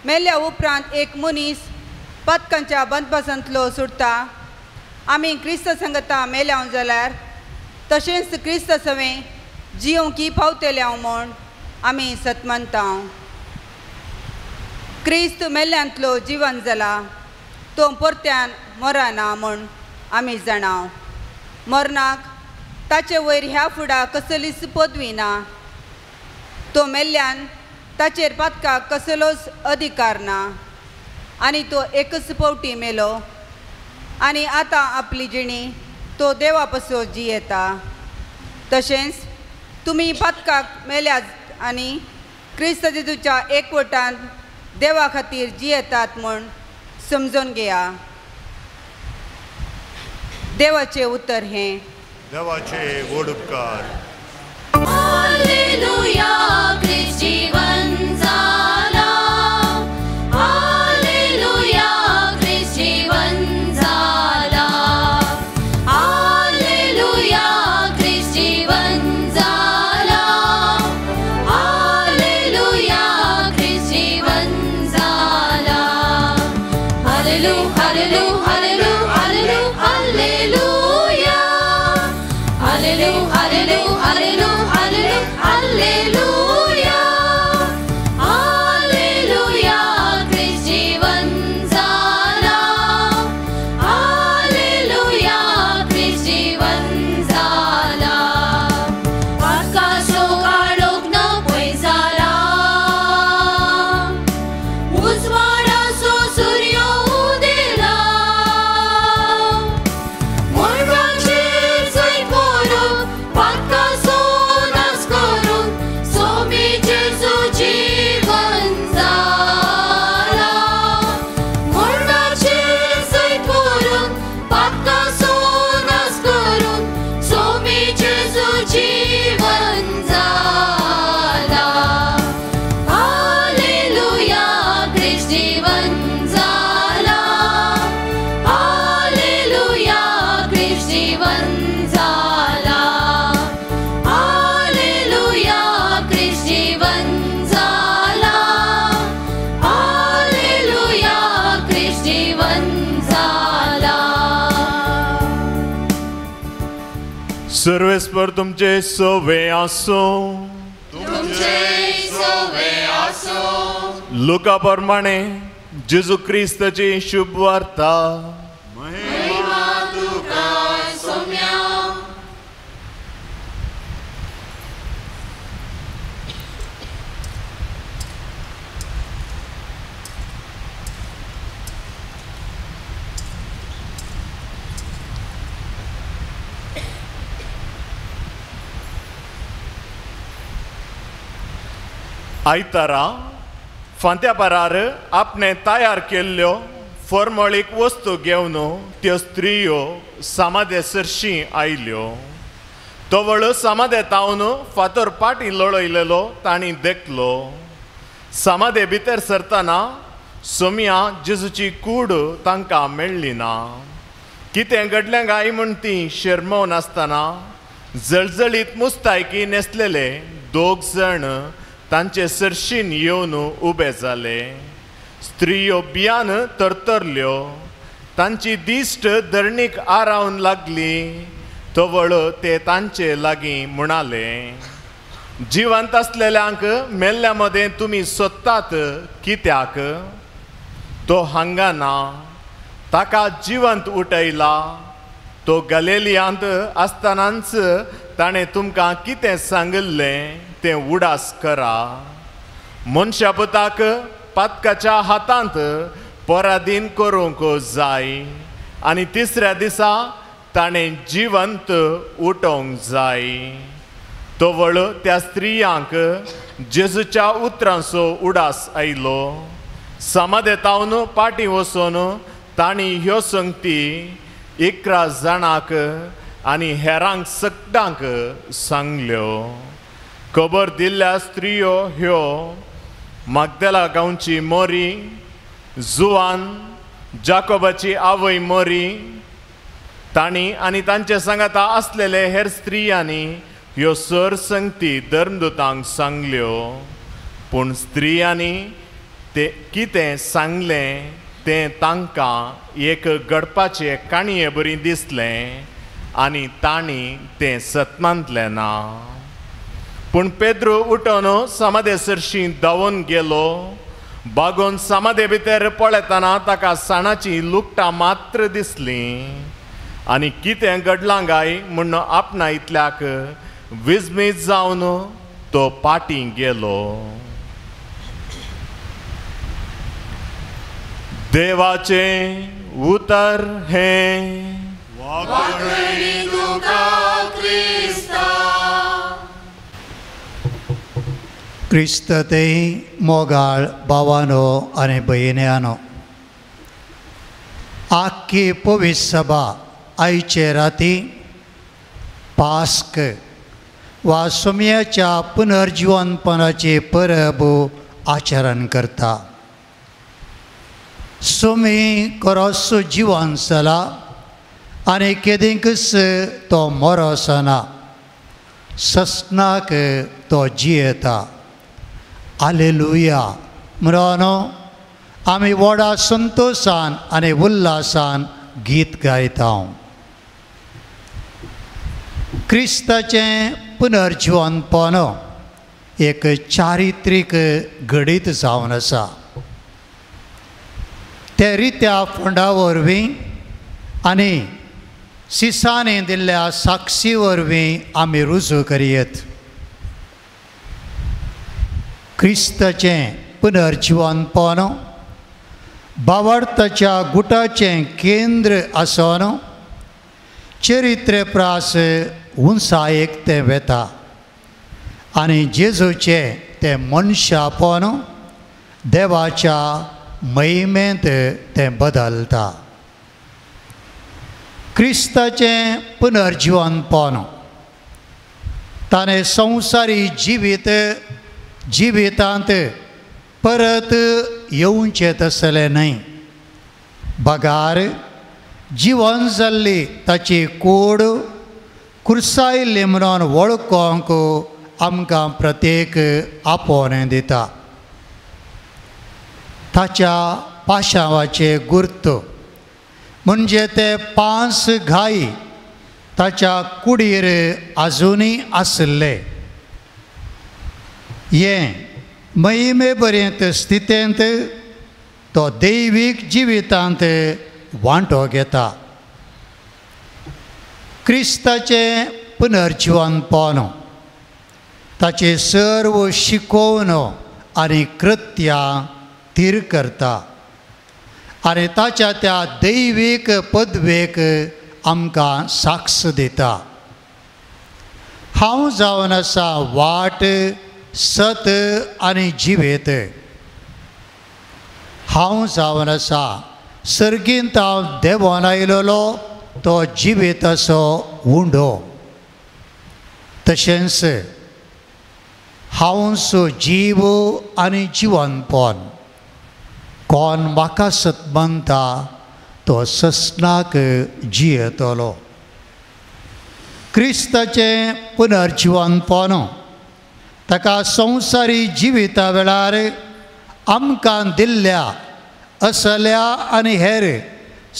मेल्या उपरांत एक मनीस पातकांच्या बंदपासांतलो सुटता. आमी क्रिस्त संगता मेल्याव जाल्यार तशेंच क्रिस्त सवें जियोंकी पावतल्याव म्हूण आमी सतमनता. क्रिस्त मेल्यांतलो जिवन जाला तो परत्यान मरना म्हूण आमी जाणाव. मरणाक ताचे वयर ह्या फुडां कसलीच पदवी ना. तो मेल्ल्यान ताचेर पातकाक कसलोच अधिकार ना आनी तो एकच पावटी मेलो आनी आतां आपली जिणी तो देवा पासून जियेता. तशेंच तुमी पातकाक मेल्यात आनी क्रिस्त जेजूच्या एकवटान देवा खातीर जियेतात म्हूण समजून घेया. देवाचें उतर हें. देवाचे व्हड उपकार. हालेलुया, क्रिस्त जीवन जाला. हालेलुया, क्रिस्त जीवन जाला. हालेलुया, क्रिस्त जीवन जाला. हालेलुया, क्रिस्त जीवन जाला. हालेलु हालेलु हालेलु हालेलु हालेलुया. हालेलु हालेलु हालेलु हालेलु हालेलुया. हालेलुया, क्रिस्त जीवन जाला. हालेलुया, क्रिस्त जीवन जाला. आकाशो काळोख न पळय जाला, उजवाडाचो सूर्य उदेला. सर्वेस्पर तुमचे सवे आसूं। तुमचे सवे आसूं। लुका प्रमाणे जेजू क्रिस्ताची शुभ वार्ता। महिमा तुका सोम्या। आयतारा फांत्या पारार आपणे तयार केल्ल्यो फॉर्मोळीक वस्तू घेवन त्यो स्त्रियो सामादे सरशी आयल्यो। तवळ सामादे तावन फातर पाटी लळयलेलो तांणी देखलो। सामादे भितर सरतना सोम्या जेजूची कूड तांकां मेळ्ळी ना। कितें घडलें काय म्हूण ती शर्मोवन आसतना जळजळीत मुस्तायकी न्हेसलेले दोग जाण तांचे सरशीन येवन उबे जाले। स्त्रियो बियान तरतरल्यो, तांची दिश्ट धरणीक आरावन लागली। तवळ ते तांचे लागीं म्हणाले, जिवंत आसलेल्यांक मेल्ल्या मदें तुमी सोदतात कित्याक? तो हांगा ना, ताका जिवंत उठयला। तो गलेलियांत आसतनाच ताणें तुमकां कितें सांगिल्लें तें उडास करा। मनशा पुताक पातकाच्या हातांत पराधीन करूंक जाय आनी तिसऱ्या दिसा ताणें जिवंत उठोवंक जाय। तवळ त्या स्त्रियांक जेजूच्या उतरांचो उडास आयलो। समाधे तावन पाटी वचून तांणी ह्यो संगती 11 जाणांक आनी हेरांक सगळ्यांक सांगल्यो। खबर दिल्ल्या स्त्रियो ह्यो मागदेला गांवची मोरी, जुवान, जाकोबाची आवय मोरी। तांणी आनी तांचे सांगाता आसलेले हेर स्त्रियांनी ह्यो सर संगती धर्मदूतांक सांगल्यो। पूण स्त्रियांनी ते कितें सांगलें तें तांकां एक घडपाचे काणये बरी दिसलें आनी तांणी तें सतमानलें ना। पूण पेद्रू उठोन समाधे सरशी धांवून गेलो। बागोन समाधे भितर पळयतना ताका साणाची लुकटां मात्र दिसलीं आनी कितें घडलां काय म्हूण आपणा इतल्याक विजमीत जावन तो पाटी गेलो। देवाचें उतर हें। वाखणी तुका क्रिस्ता। क्रिस्त ते मोगाळ भावानो आनी भयण्यानो, आख्खी पवित्र सभा आयचे राती पास्क वा सोम्याच्या पुनर्जिवनपणाचे परब आचरण करता। सोमी करोसो जिवन जाला आनी केदींकच तो मरोसना, ससनाक तो जियेता। आलेलुया म्हणून आमी व्हडा संतोशान आनी उल्हासान गीत गायता। क्रिस्ताचें पुनर्जिवनपण एक चारित्रीक घडीत जावन आसा। ते रित्या फोंडा वरवीं आनी सिसांनी दिल्ल्या साक्षी वरवीं आमी रुजू करयेत। क्रिस्ताचें पुनर्जिवनपण भावार्थाच्या गुटाचें केंद्र आसून चरित्र प्रास उंचायेक तें वेता आनी जेजूचें तें मनशापण देवाच्या महिमेंत तें बदलता। क्रिस्ताचें पुनर्जिवनपण ताणें संवसारी जिवितांत परत येवचें तसलें न्हय, बगार जिवन जाल्ली ताची कूड कुर्सायल्ली म्हणून वळखूंक आमकां प्रत्येक आपोवणें दिता। ताच्या पाशांवाचे गुर्त म्हणजे ते 5 घाई ताच्या कुडीर आजुनूय आशिल्ले. हें महिमे बरेंत स्थितेंत तो दैवीक जिवितांत वांटो घेता. क्रिस्ताचें पुनर्जिवनपण ताचे सर्व शिकोवन आनी कृत्यां थीर करता आनी ताच्या त्या दैवीक पदवेक आमकां साक्ष दिता. हांव जावन आसा वाट, सत आनी जिवेत. हांव जावन आसा सर्गींत हांव देंवोन आयलोलो तो जिवेताचो उंडो. तशेंच हांवसो जीव आनी जिवनपण. कोण म्हाका सत मानता तो ससनाक जियेतलो. क्रिस्ताचें पुनर्जिवनपण ताका संवसारी जिविता वेळार आमकां दिल्ल्या असल्या आनी हेर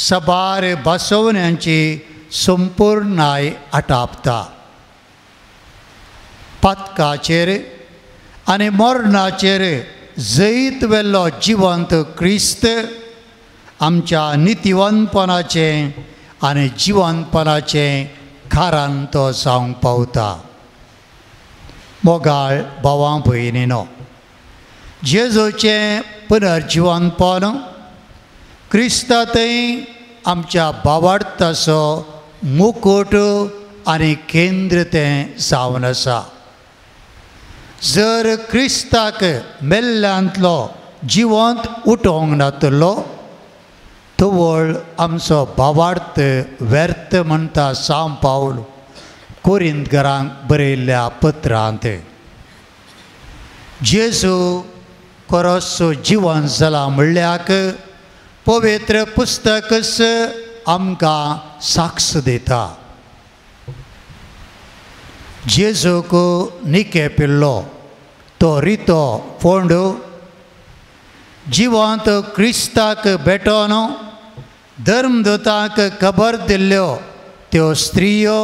सबार बसोवण्यांची संपूर्णाय आटापता. पातकाचेर आनी मरणाचेर जैत वेल्लो जिवंत क्रिस्त आमच्या नितिवंतपणाचें आनी जिवंतपणाचें कारण तो जावंक पावता. मोगाळ भावां भयणीनो, जेजूचें पुनर्जिवनपण क्रिस्ता थंय आमच्या भावार्थाचो मुकूट आनी केंद्र तें जावन आसा. जर क्रिस्ताक मेल्ल्यांतलो जिवंत उठोवंक नातलो तवळ आमचो भावार्थ व्यर्थ म्हणटा सांव पावल कोरिंतकारांक बरयल्ल्या पत्रांत. जेजू खरोचो जिवन जाला म्हणल्याक पवित्र पुस्तकच आमकां साक्ष दिता. जेजूक निके पिल्लो तो रितो फोंडू जिवंत क्रिस्ताक भेटोन धर्मदूतांक खबर दिल्ल्यो त्यो स्त्रियो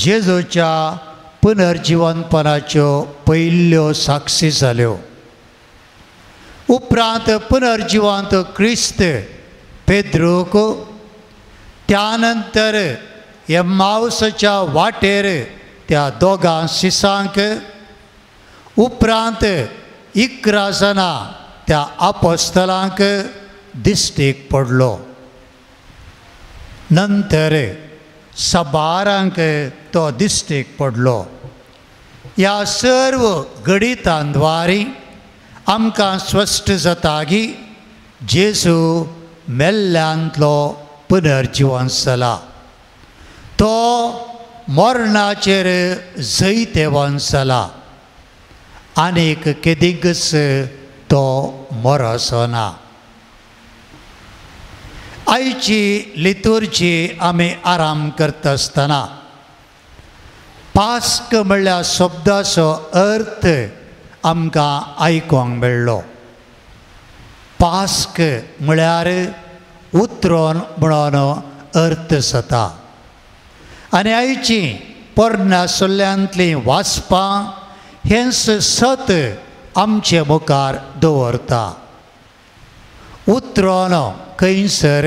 जेजूच्या पुनर्जिवनपणाच्यो पयल्ल्यो साक्षी जाल्यो. उपरांत पुनर्जिवंत क्रिस्त पेद्रूक, त्या नंतर एम्मावसाच्या वाटेर त्या दोगां शिसांक, उपरांत 11 जाणां त्या आपोस्तलांक दिश्टीक पडलो. नंतर सबारांक तो दिश्टीक पडलो. ह्या सर्व घडितांद्वारी आमकां स्पश्ट जाता की जेजू मेल्ल्यांतलो पुनर्जिवन जाला. तो मरणाचेर जैतेवन जाला आनीक केदींकच तो मरसो ना. आयची लितुर्जी आमी आराम करता आसतना पास्क म्हणल्यार शब्दाचो अर्थ आमकां आयकूंक मेळ्ळो. पास्क म्हळ्यार उतरोन म्हणून अर्थ जाता आनी आयची पोरण्या सल्ल्यांतलीं वाचपां हेंच सत आमचे मुखार दवरता. उतरोन खंयसर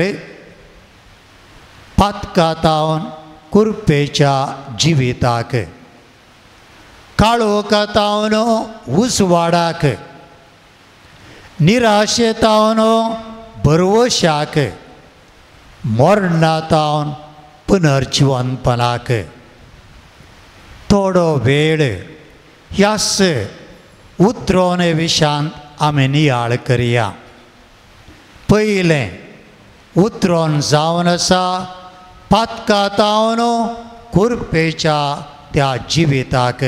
पातकातावन कुरपेच्या जिविताक, काळोखातावन उजवाडाक, निराशेतावन भरवशाक, मरणातावन पुनर्जिवनपणाक. थोडो वेळ ह्याच उतरोने विशांत आमी नियाळ करया. पयलें उतरोन जावन आसा पातकातावन कुरपेच्या त्या जिविताक.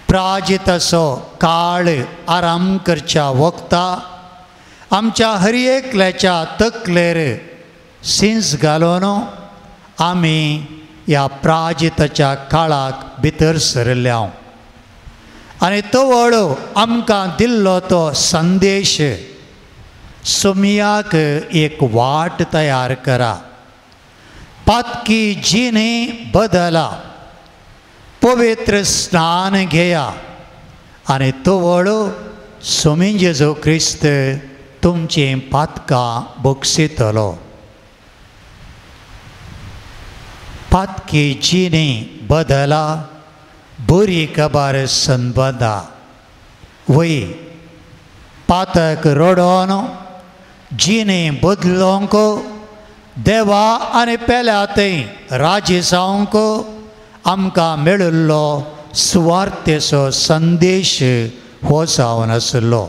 प्राजिताचो काळ आराम करच्या वखता आमच्या हर एकल्याच्या तकलेर सिंस घालून आमी ह्या प्राजिताच्या काळाक भितर सरल्या आनी तवळ आमकां दिल्लो तो संदेश सोमयाक एक वाट तयार करा. पातकी जिणे बदला, पवित्र स्नान घेया आनी तवळ सोमी जेजू क्रिस्त तुमचीं पातकां बक्षितलो. पातकी जिणे बदला, बरी खबर संबंदा वय पातक रडोन जिणे बदलोंक देवा आनी पेल्या थंय राजी जावंक आमकां मेळिल्लो सुवार्थेचो संदेश हो जावन आशिल्लो.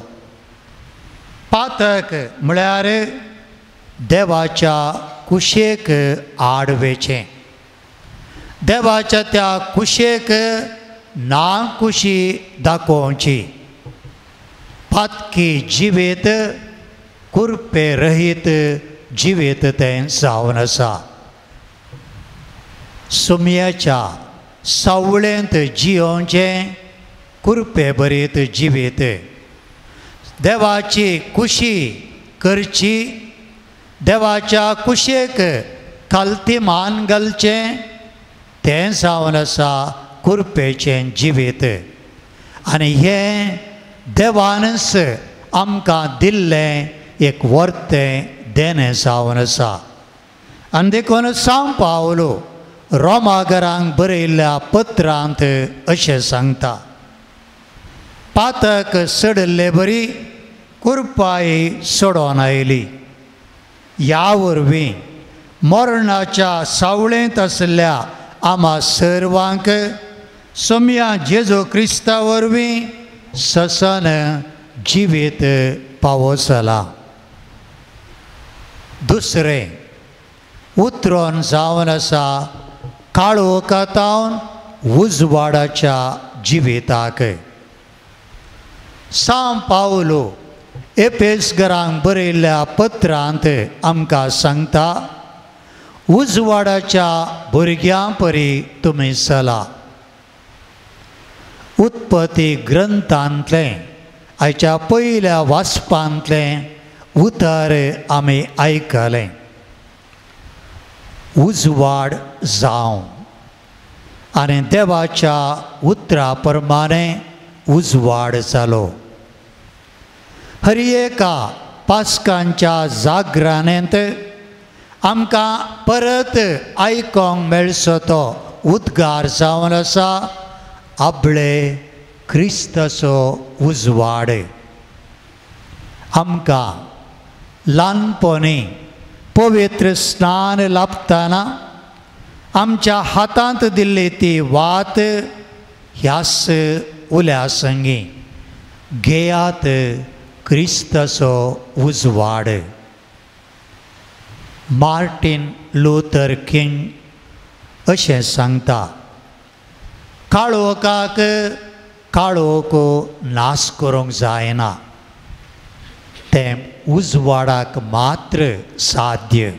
पातक म्हळ्यार देवाच्या कुशेक आड वेचें, देवाच्या त्या कुशेक ना कुशी दाखोवची. पातकी जिवीत कुरपे रहीत जिवीत तें जावन आसा. सुमयाच्या सावळेंत जियोवचें कुरपे बरीत जिवीत, देवाची कुशी करची, देवाच्या कुशेक खालती मान घालचें तें जावन आसा कुरपेचें जिवीत. आनी हें देवानच आमकां दिल्लें एक वर्तें देणें जावन आसा. आनी देखून सांव पावलो रोमागरांक बरयल्ल्या पत्रांत अशें सांगता, पातक सडिल्ले बरी कुरपाय सोडोन आयली. ह्या वरवीं मरणाच्या सावळेंत आशिल्ल्या आमा सर्वांक सोम्या जेजू क्रिस्ता वरवीं ससन जिवीत पावोसला. दुसरें उतरोन जावन आसा काळोखांतावन उजवाडाच्या जिविताक. सांव पावलो एपेसगरांक बरयल्ल्या पत्रांत आमकां सांगता, उजवाडाच्या भुरग्यां परी तुमी चला. उत्पत्ती ग्रंथांतलें आयच्या पयल्या वाचपांतलें उतर आमी आयकलें, उजवाड जावं. आनी देवाच्या उतरा प्रमाणें उजवाड जालो. हर एका पास्कांच्या जागराणेंत आमकां परत आयकोंक मेळचो तो उद्गार जावन आसा, आपले क्रिस्ताचो उजवाड. आमकां ल्हानपणी पवित्र स्नान लाभतना आमच्या हातांत दिल्ली ती वात ह्याच उल्या संगी घेयात क्रिस्ताचो उजवाड. मार्टीन लुथर किंग अशें सांगता, काळोखाक काळोख नाश करूंक जायना, तें उजवाडाक मात्र साध्य.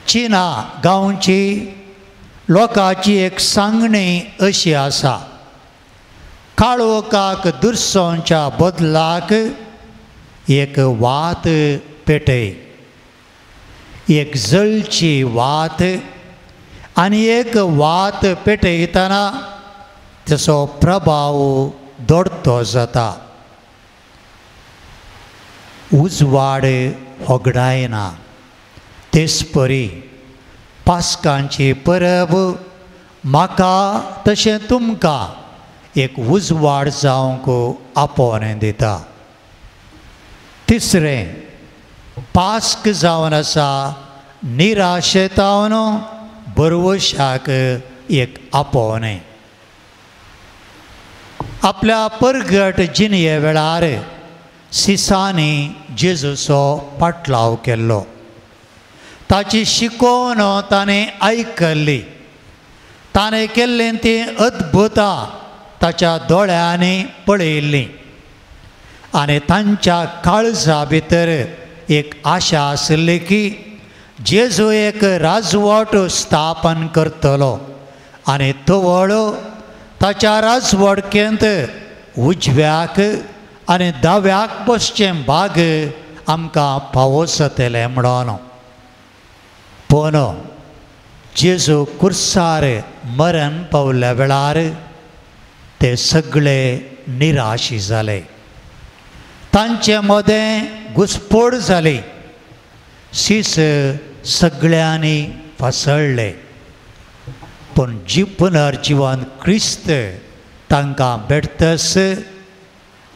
चिना गांवची लोकांची एक सांगणी अशी आसा, काळोखाक दुरसोंच्या बदलाक एक वात पेटय, एक जळची वात, आनी एक वात पेटयतना ताचो प्रभाव दोडतो जाता, उजवाड होगडायना. तेच परी पास्कांची परब म्हाका तशें तुमकां एक उजवाड जावंक आपोवणें दिता. तिसरें पास्क जावन आसा निराशेतावन बरवशाक एक आपोवणें. आपल्या परगट जिणये वेळार सिसांनी जेजूचो पाटलाव केल्लो, ताची शिकोवण ताणें आयकल्ली, ताणें केल्लीं तीं अद्भुतां ताच्या दोळ्यांनी पळयल्लीं आनी तांच्या काळजा भितर एक आशा आशिल्ली की जेजू एक राजवट स्थापन करतलो आनी तवळ ताच्या राजवटकेंत उजव्याक आनी दाव्याक बसचें भाग आमकां फावो जातलें म्हणून. पूण जेजू कुर्सार मरण पावल्या वेळार ते सगळे निराशी जाले. तांचे मदें घुसपोड जाली. शीस सगळ्यांनी फसळ्ळे. पूण पुनर्जिवन क्रिस्त तांकां भेटतस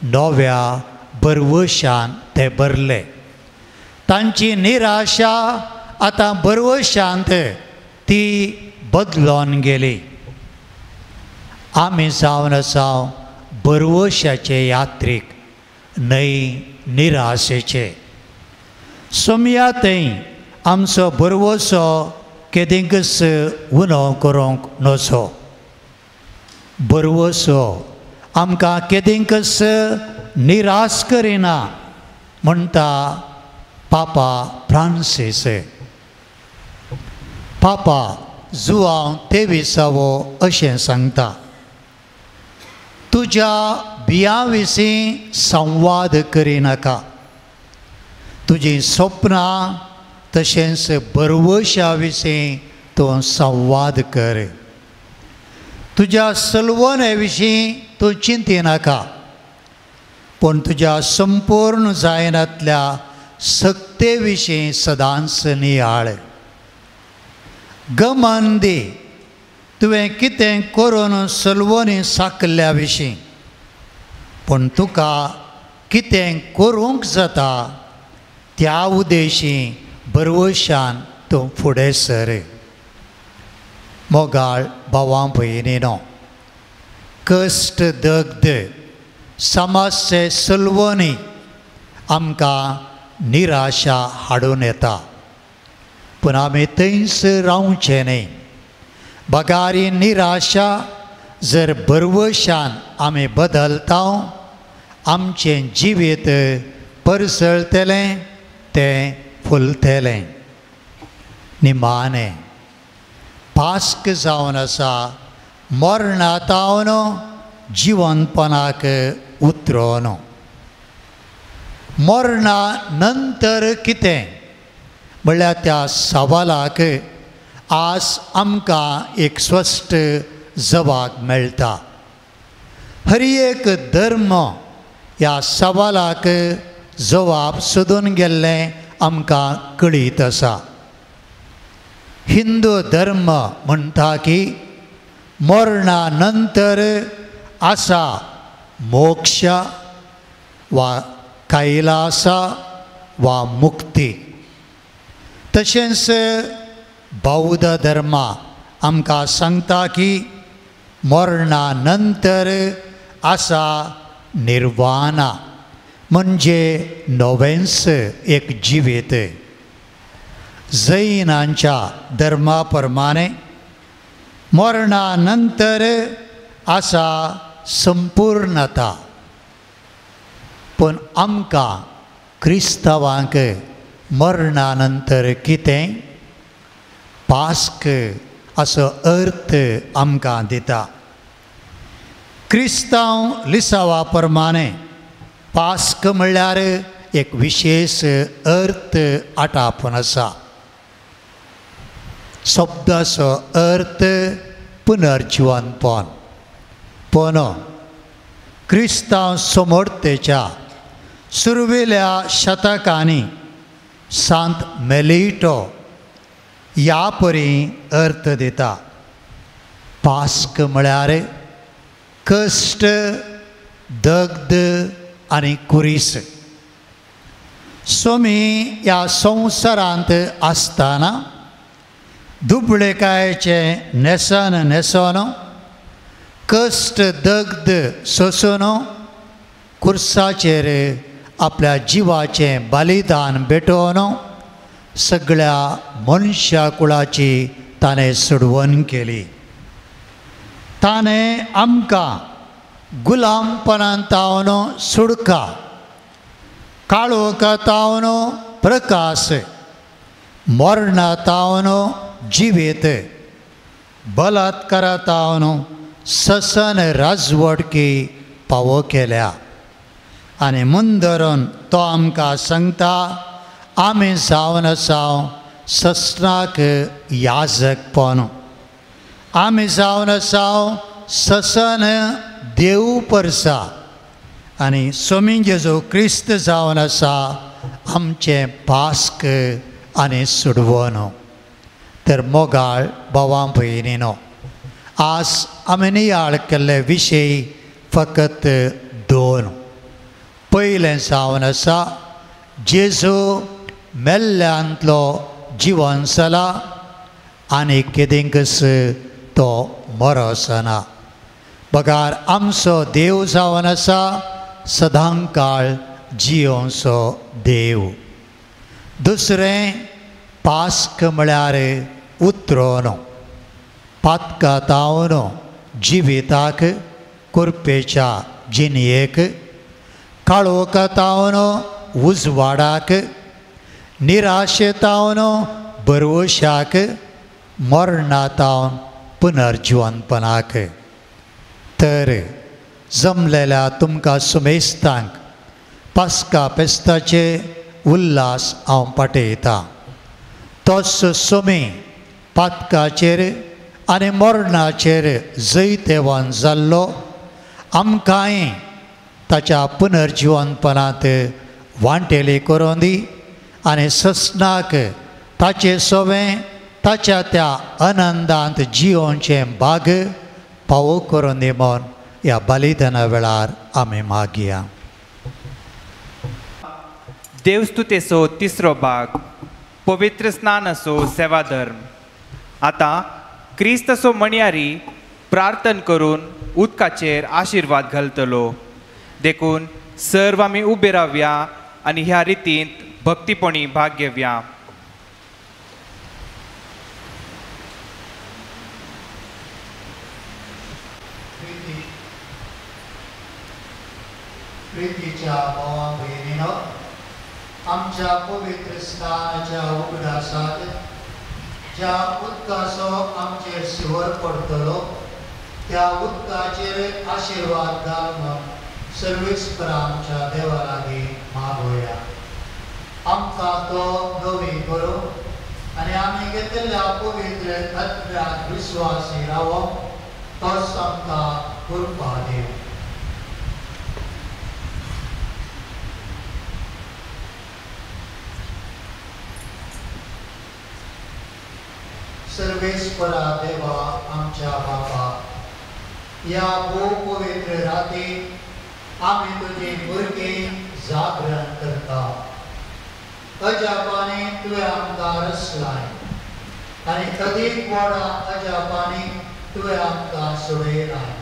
नव्या बरवशान ते भरले. तांची निराशा आतां बरवशांत ती बदलोन गेली. आमी जावन आसा बरवशाचे यात्रीक न्हय निराशेचे. सोमया थंय आमचो बरवसो केदींकच उणो करूंक नजो. बरवसो आमकां केदींकच निराश करिना म्हणटा पापा फ्रांसीस. पापा जुआंव तेविसावो अशें सांगता, तुज्या बियां विशीं संवाद करिनाका. तुजीं सपनां तशेंच बरवशा विशीं तूं संवाद कर. तुज्या सलवणे विशीं तूं चिंतिनाका, पूण तुज्या संपूर्ण जायनातल्या सक्ते विशीं सदांच नियाळ. गमन दी तुवें कितें करून सलवणी साकल्या विशीं, पूण तुका कितें करूंक जाता त्या उद्देशी बरवशान तूं फुडें सर. मोगाळ भावां भयणीनो, कश्ट दग्ध समाजचे सलवणी आमकां निराशा हाडून येता, पूण आमी थंयच रावचें न्हय. बगारी निराशा जर बरवशान आमी बदलता आमचें जिवीत परसळटलें, तें फुलतलें. निमाणें पास्क जावन आसा मरणातावन जिवनपणाक उतरोन. मरणा नंतर कितें म्हणल्यार त्या सवालाक आज आमकां एक स्पश्ट जवाब मेळटा. हर एक धर्म ह्या सवालाक जवाब सोदून गेल्लें आमकां कळीत आसा. हिंदू धर्म म्हणटा की मरणा नंतर आसा मोक्ष वा कैलासा वा मुक्ती. तशेंच बौद्ध धर्म आमकां सांगता की मरणा नंतर आसा निर्वाणा म्हणजे नवेंच एक जिवीत. जैनांच्या धर्मा प्रमाणे मरणा नंतर आसा संपूर्णता. पूण आमकां क्रिस्तांवांक मरणा नंतर कितें पास्क असो अर्थ आमकां दिता. क्रिस्तांव लिसावा प्रमाणे पास्क म्हणल्यार एक विशेष अर्थ आटापून आसा. शब्दाचो अर्थ पुनर्जिवनपण. पूण क्रिस्तांव समर्थेच्या सुरवेल्या शतकांनी सांत मेलिटो ह्या परी अर्थ दिता. पास्क म्हळ्यार कश्ट, दग्ध आनी कुरीस. स्वामी ह्या संवसारांत आसतना दुबळेकायेचें न्हेसन न्हेसोन, कश्ट दग्ध सोसून कुर्साचेर आपल्या जिवाचें बलिदान भेटोवन सगळ्या मनशा कुळाची ताणें सोडवण केली. ताणें आमकां गुलामपणांतावन सुडका, काळोखातावन प्रकाश, मरणातावन जिवीत, बलात्कारातावन ससन राजवटकी पावो केल्या. आनी मुंदरून तो आमकां सांगता आमी जावन आसा ससनाक याजकपण. आमी जावन आसा ससन देव परसा आनी सोमी जेजू क्रिस्त जावन आसा आमचें पास्क आनी सुडवण. तर मोगाळ भावां भयणीनो, आज आमी नियाळ केल्ले विशय फकत दोन. पयलें जावन आसा जेजू मेल्ल्यांतलो जिवन जाला आनी केदिंकच तो मरोसना, बगार आमचो देव जावन आसा सदांकाळ जियोवचो देव. दुसरें पास्क म्हळ्यार उतरोन पातकातावन जिविताक कुरपेच्या जिणयेक, काळोखातावन उजवाडाक, निराशेतावन भरवशाक, मरणातावन पुनर्जिवनपणाक. तर जमलेल्या तुमकां सुमेस्तांक पास्का फेस्ताचे उल्हास हांव पाठयतां. तोच सोमी पातकाचेर आनी मरणाचेर जैतेवान जाल्लो आमकांय ताच्या पुनर्जिवनपणांत वांटेली करून दी आनी ससनाक ताचे सोवें ताच्या त्या आनंदांत जियोवचें भाग पावो करून दी म्हूण ह्या बलिदाना वेळार आमी मागया. देवस्तुतेचो तिसरो भाग पवित्र स्नानाचो सेवाधर्म. आतां क्रिस्ताचो मणयारी प्रार्थन करून उदकाचेर आशिर्वाद घालतलो. देखून सर्व आमी उबे रावया आनी ह्या रितींत भक्तीपणी भाग घेवया. प्रितीच्या भावा भयणीनो, आमच्या पवित्र स्नानाच्या उगडासाक ज्या उदकाचो आमचेर शिवर पडटलो त्या उदकाचेर आशिर्वाद घाल म्हूण सर्वेस्पर आमच्या देवा लागीं मागोया. आमकां तो नवी करूं आनी आमी घेतिल्ल्या पवित्र आत्म्याक विस्वासी रावप तोच आमकां कृपा दिवं. सर्वेस्परा देवा आमच्या बापा, ह्या भोव पवित्र राती आमी तुजी भुरगीं जागरण करता. अजापांनी तुवें आमकां रचलाय आनी अदीक व्हडा अजापांनी तुवें आमकां सोडयलाय.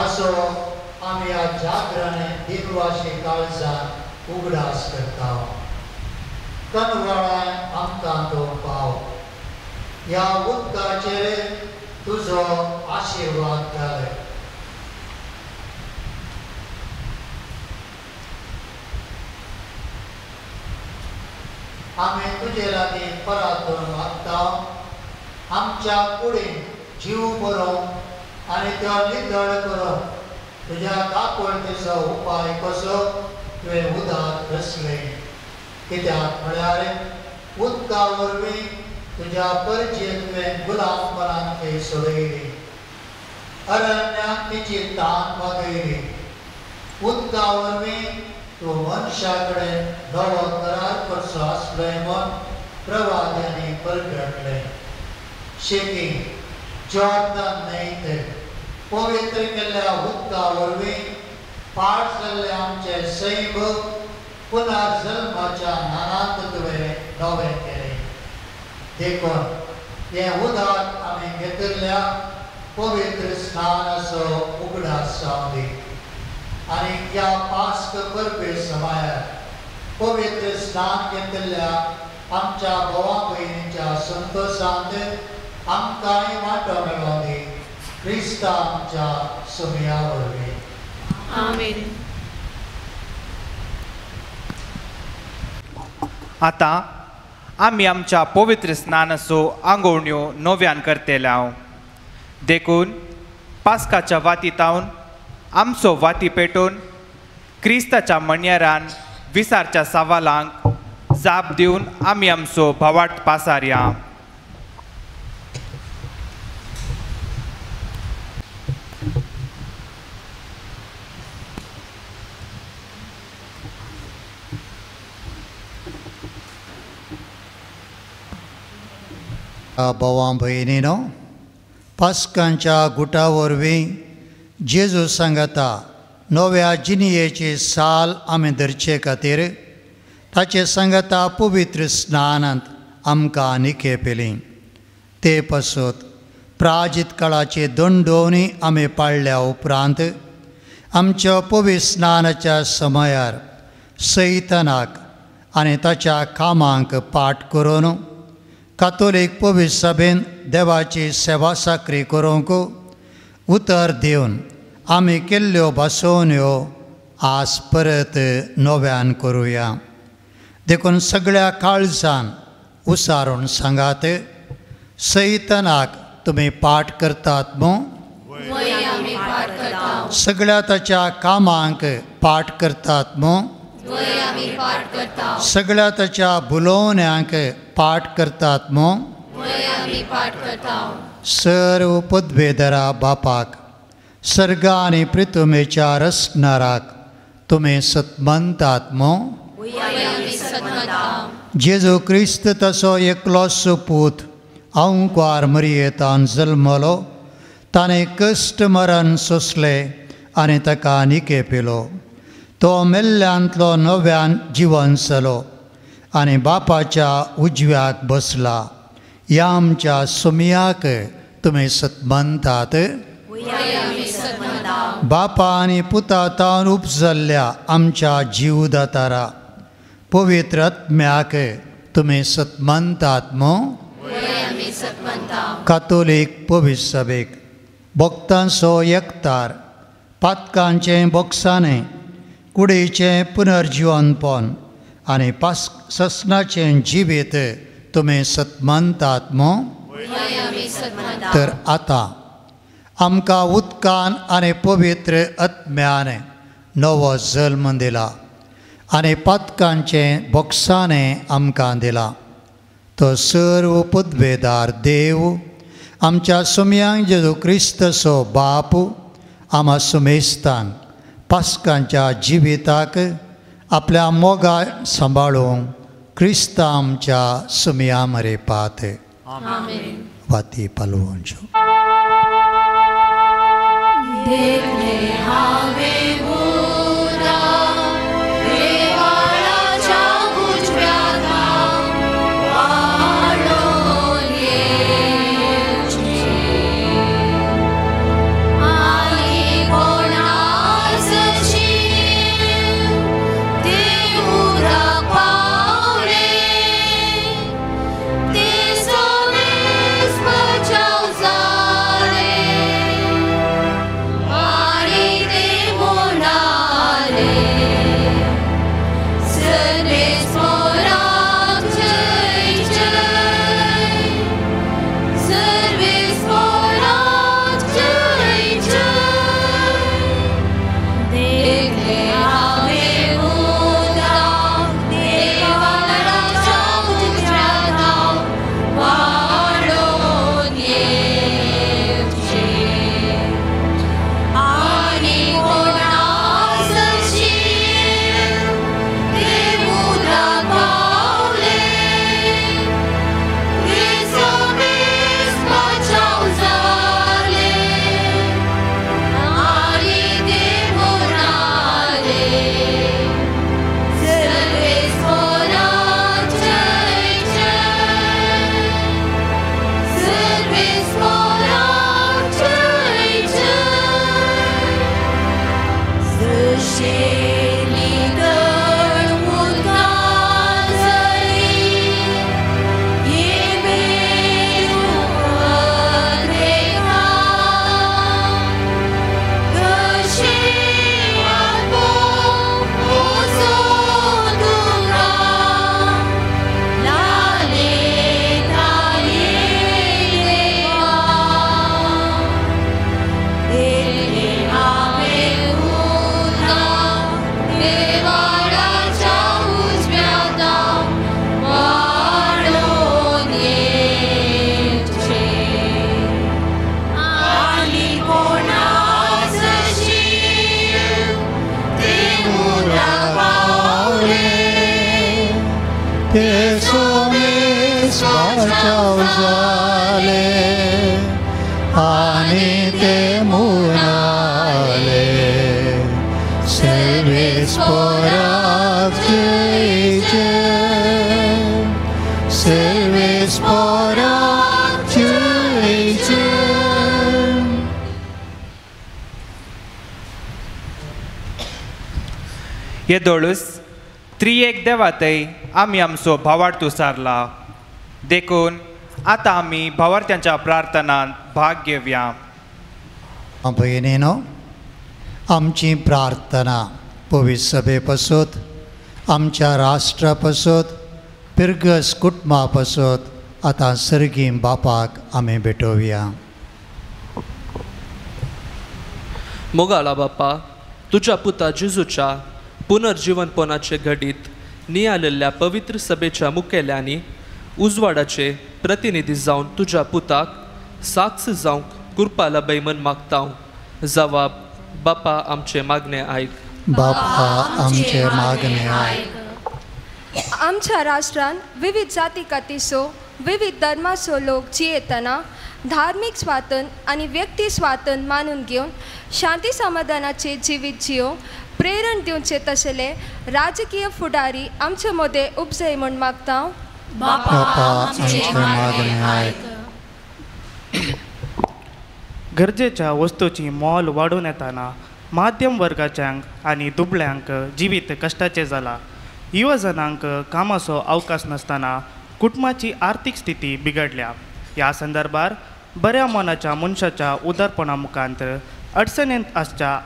असो आमी ह्या जागरण दिनवाशी काळजान उगडास करता. कनवाळान आमकां तो पाव, ह्या उदकाचेर तुजो आशिर्वाद घाल. आमी तुजे लागीं परातून मागता, आमच्या कुडीन जीव बरोवंक आनी त्यो नितळ करूंक तुज्या काकुळटेचो उपाय कसो तुवें उदक रचलें. कित्याक म्हळ्यार उदका वरवीं तुज्या परजेक तुवें गुलामपणांत सोडयली, अरण्याक तिची तान भागयली. उदका वरवीं तूं मनशा कडेन नवो करार करचो आसलोय म्हूण प्रवाद्यांनी परगटलें. शेकी जॉर्दन न्हंयत पवित्र केल्ल्या उदका वरवीं पाड जाल्ले आमचे सैम पुनर्जल्माच्या नानांत तुवें नवें केलें. देखून हें उदक आमी घेतिल्ल्या पवित्र स्नानाचो उगडास जावं दी आनी ह्या पास्क परबे समायार पवित्र स्नान घेतिल्ल्या आमच्या भावा भयणीच्या संतोशांत आमकांय वांटो मेळों दी. क्रिस्ता आमच्या सुमया वरवीं. आमेन. आतां आमी आमच्या पवित्र स्नानाचो आंगोवण्यो नव्यान करतले. देखून पास्काच्या वातीतावन आमचो वाती पेटोवन क्रिस्ताच्या मणयारान विसारच्या सवालांक जाप दिवन आमी आमचो भावार्थ पासारया. भावां भयणीनो, पास्कांच्या गुटा वरवीं जेजू सांगता नव्या जिणयेची साल आमी धरचे खातीर ताचे सांगता पवित्र स्नानांत आमकां निखेपेली. ते पासत प्राजीत काळाची दंडोवणी आमी पाळल्या उपरांत आमच्या पवित्र स्नानाच्या समयार सैतनाक आनी ताच्या कामांक पाठ करून कातोलीक पवित्र सभेन देवाची सेवा साकरी करूंक उतर दिवन आमी केल्ल्यो भासोवण्यो आज परत नव्यान करुया. देखून सगळ्या काळजान उसारून सांगात, सैतनाक तुमी पाठ करतात मू, सगळ्या ताच्या कामांक पाठ करतात मू, सगळ्या ताच्या भुलोवण्यांक पाठ करतात मू. सर्व पदवेदरा बापाक सर्ग आनी प्रितुमेच्या रसणाराक तुमी सतमनतात मू. जेजू क्रिस्त तसो एकलो सुपूत अंकुआर मरियेतान जल्मलो, ताणें कश्ट मरण सोंसलें आनी ताका निके पिलो. तो मेल्ल्यांतलो नव्यान जिवन जालो आनी बापाच्या उजव्याक बसला. ह्या आमच्या सुमयाक तुमी सतमनतात. बापा आनी पुता तावन उपजल्ल्या आमच्या जीवदातारा पवित्र आत्म्याक तुमी सतमनतात मू. कातोलीक पवित्र सभेक भक्तांचो एकतार, पातकांचें बोगसाणें, कुडीचें पुनर्जिवनपण आनी ससनाचें जिवीत तुमी सतमनतात मू. तर आतां आमकां उदकान आनी पवित्र आत्म्यान नवो जल्म दिला आनी पातकांचें बोगसाणें आमकां दिलां. तो सर्व पदवेदार देव आमच्या सुमयांक जेजू क्रिस्तचो बाप आमा सुमेस्तांक पास्कांच्या जिविताक आपल्या मोगा सांबाळूंक क्रिस्त आमच्या सुमया मरेपात वाती पालवोवच्यो. Mona. ते सोमेस बाचाव जाले आनी ते मुनाले सर्वेस पोराक जय जय सर्वेस पोराक जय जय. येदोळूस त्रियेक देवातय आमी आमचो भावार्थ सारला देखून आतां आमी भावार्थ्यांच्या प्रार्थनांत भाग घेवया. भयणीनो, आमची प्रार्थना पवित्र सभे पासत, आमच्या राष्ट्रा पासत, पिरगस कुटुंबा पासत आतां सर्गी बापाक आमी भेटोवया. मोगाळा बापा, तुज्या पुता जेजूच्या पुनर्जीवनपणाचे घडीत नियाळिल्ल्या पवित्र सभेच्या मुखेल्यांनी उजवाडाचे प्रतिनिधी जावन तुज्या पुताक साक्ष जावंक कृपा लभय म्हण मागता. जवाब बापा आमचे मागणे आयक. बापा आमचे मागणे आयक. आमच्या राष्ट्रांत विविध जाती कातीचो विविध धर्माचो लोक जियेतना धार्मीक स्वातंत्र्य आनी व्यक्ती स्वातंत्र्य मानून घेवन शांती समाधानाचे जिवीत जियोवंक प्रेरण दिवचे तशेले राजकीय फुडारी आमचे मदें उपजय म्हूण मागता. बापा आमचे मागणे आयक. गरजेच्या वस्तूची मोल वाडून येताना माध्यम वर्गाच्यांक आनी दुबळ्यांक जिवीत कश्टाचें जालां. युवजनांक कामाचो अवकाश नासतना कुटुंबाची आर्थीक स्थिती बिगडल्या. ह्या संदर्भार बऱ्या मनाच्या मनशाच्या उदारपणा मुखांत अडचणेंत आसच्या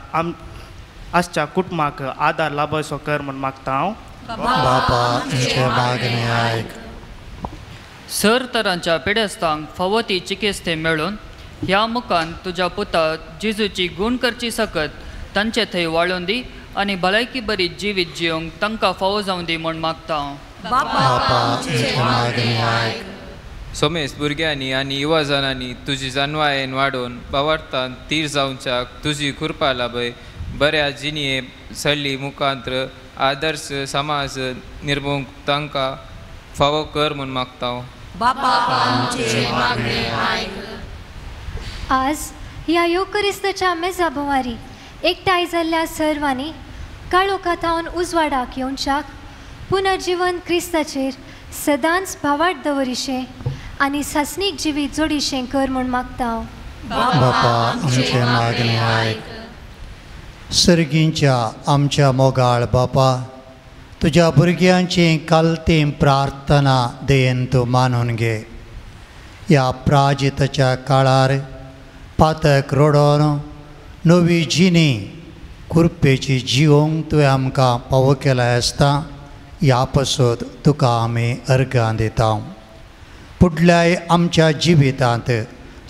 आसच्या कुटुंबाक आदार लाभसो कर म्हूण मागता हांव. बापा आमचे मागणे आयक. सर तरांच्या पिडेस्तांक फावो ती चिकित्से मेळून ह्या मुखान तुज्या पुता जेजूची गूण करची सकत तांचे थंय वाळून दी आनी भलायकी बरी जिवीत जियोंक तांकां फावो जावं दी म्हूण मागता हांव. बापा आमचे मागणे आयक. सोमेस भुरग्यांनी आनी युवाजनांनी तुजी जानवायेन वाडोवन भावार्थान तीर जावच्याक तुजी कृपा लाभय. बऱ्या जिणये सल्ली मुखांत्र आदर्श समाज निर्मूंक तांकां फावो कर म्हूण मागता. बापा आमचे मागणे आयक. आज ह्या येवकरिस्ताच्या मेजा भोंवारी एकठांय जाल्ल्या सर्वांनी काळोखा थावन उजवाडाक येवच्याक पुनर्जीवन क्रिस्ताचेर सदांच भावार्थ दवरिशें आनी सासणीक जिवीत जोडिशें कर म्हूण मागता. बापा आमचे मागणे आयक. सर्गींच्या आमच्या मोगाळ बापा, तुज्या भुरग्यांची कालती प्रार्थना दयेन तूं मानून घे. ह्या प्राजिताच्या काळार पातक रडोन नवी जिणी कृपेची जिवंक तुवें आमकां पावो केलाय आसता. ह्या पासत तुका आमी अर्गां दिता. फुडल्याय आमच्या जिवितांत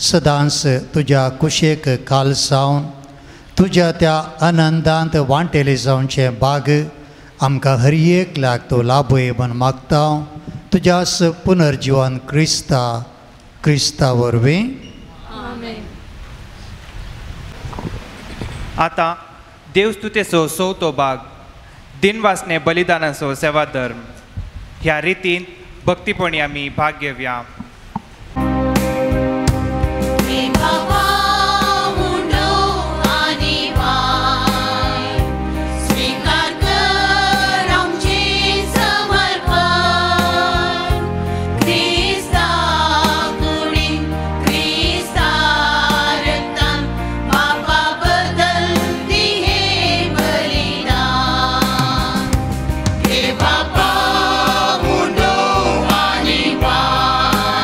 सदांच तुज्या कुशेक कालसावन तुज्या त्या आनंदांत वांटेले जावचें बाग आमकां हर एकल्याक तूं लाभय म्हूण मागता. तुज्याच पुनर्जीवन क्रिस्ता क्रिस्ता वरवीं. आतां देवस्तुतेचो चवथो भाग दिनवासने बलिदानाचो सेवा धर्म. ह्या रितीन भक्तीपणी आमी भाग घेवया. Papa, mundo, animal.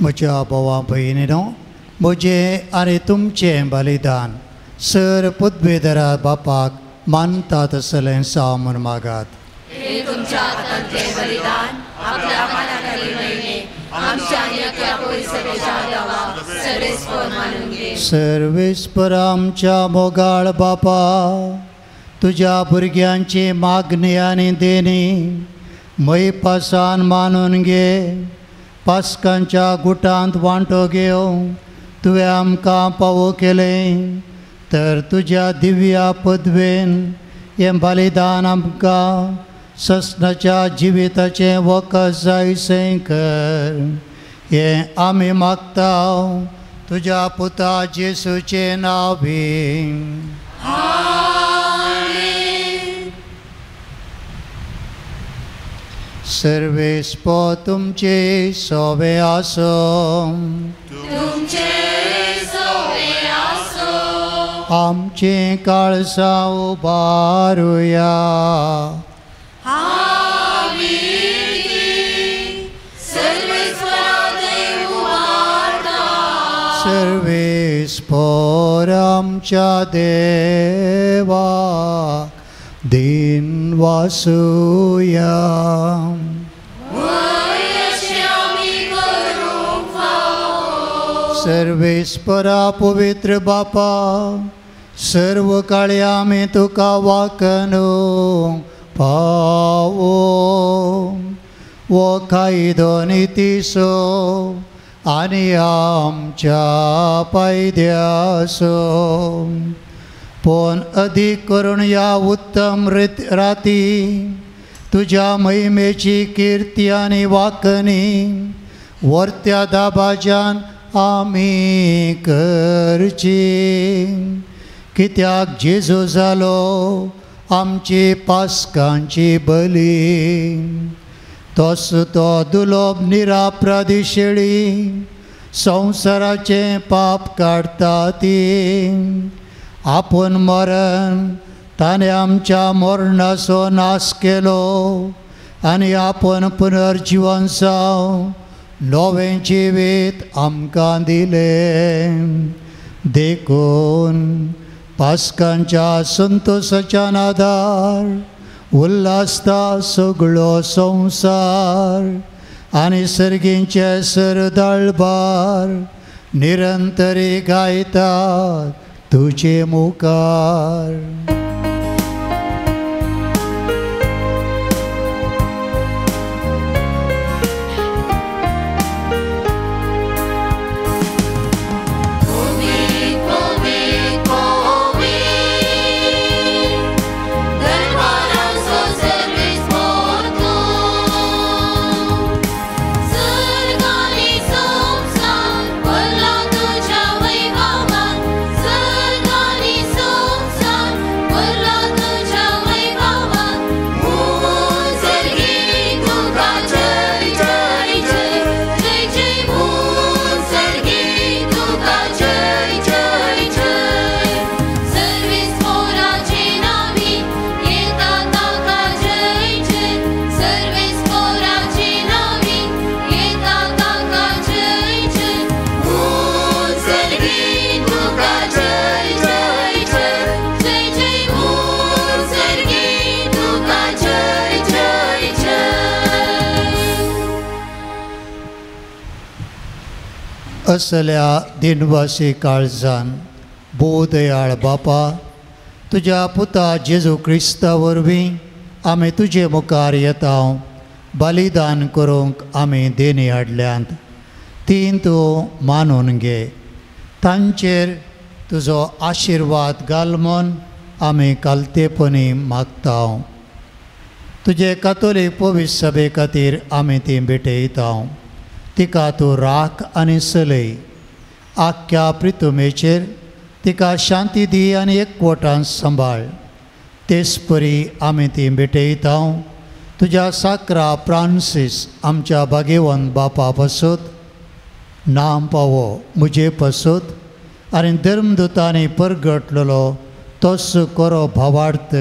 म्हज्या भावा भयणीनो, म्हजें आनी तुमचें बलिदान सर पदवेधरा बापाक मानता तसलें साव म्हूण मागात. हे तुमच्या हातांतलें बलिदान आपल्या मानाखाली महिने आमच्या आनी अख्ख्या परिसभेच्या देवा सर्वेस्पर मानून घे. सर्वेस्पर आमच्या मोगाळ बापा, तुज्या भुरग्यांची मागणी आनी देणी मैपासान मानून घे. पास्कांच्या गुटांत वांटो घेवन तुवें आमकां पावो केलें तर तुज्या दिव्या पदवेन हें बलिदान आमकां ससनाच्या जिविताचें वखद जायसें कर. हें आमी मागता तुज्या पुता जेसूचें नांवी. सर्वेस्पर तुमचे सोवे आसो. तुमचे सोवे आसो. आमचें काळसां उबारुया. सर्वेस्पर आमच्या देवा दिन वासुया. सर्वेस्परा पवित्र बापा, सर्व काळी आमी तुका वाकनू पावो. वो कायदो नितीसो आनी आमच्या पायद्यासो पूण अदीक करून ह्या उत्तम राती तुज्या महिमेची किर्ती आनी वाकणी वर्त्या दाबाच्यान आमी करची. कित्याक जेजू जालो आमची पास्कांची बली, तोस तो दुलोब निरापराधी शेळी संवसाराचें पाप काडटा ती. आपूण मरण ताणें आमच्या मरणाचो नाश केलो आनी आपूण पुनर्जिवन जावन नवें जिवीत आमकां दिलें. देखून पास्कांच्या संतोसाच्या नादार उल्हासता सगळो संवसार आनी सर्गींचे सरदळबार निरंतरी गायतात तुजे मुखार. असल्या दिनवासी काळजान बोदयाळ बापा, तुज्या पुता जेजू क्रिस्ता वरवीं आमी तुजे मुखार येता. बलिदान करूंक आमी देणी हाडल्यांत तीं तूं मानून घे. तांचेर तुजो आशिर्वाद घाल म्हूण आमी कालतेपणी मागता. तुजे कातोलीक पवित्र सभे खातीर आमी ती भेटयता. तिका तूं राख आनी चलय. आख्ख्या प्रितुमेचेर तिका शांती दी आनी एकवटान सांबाळ. तेच परी आमी ती भेटयता तुज्या साकरा फ्रांसीस आमच्या भागेवन बापा पासत नाम पावो म्हजे पासत आनी धर्मदुतांनी परगटलेलो तोच कोरो भावार्थ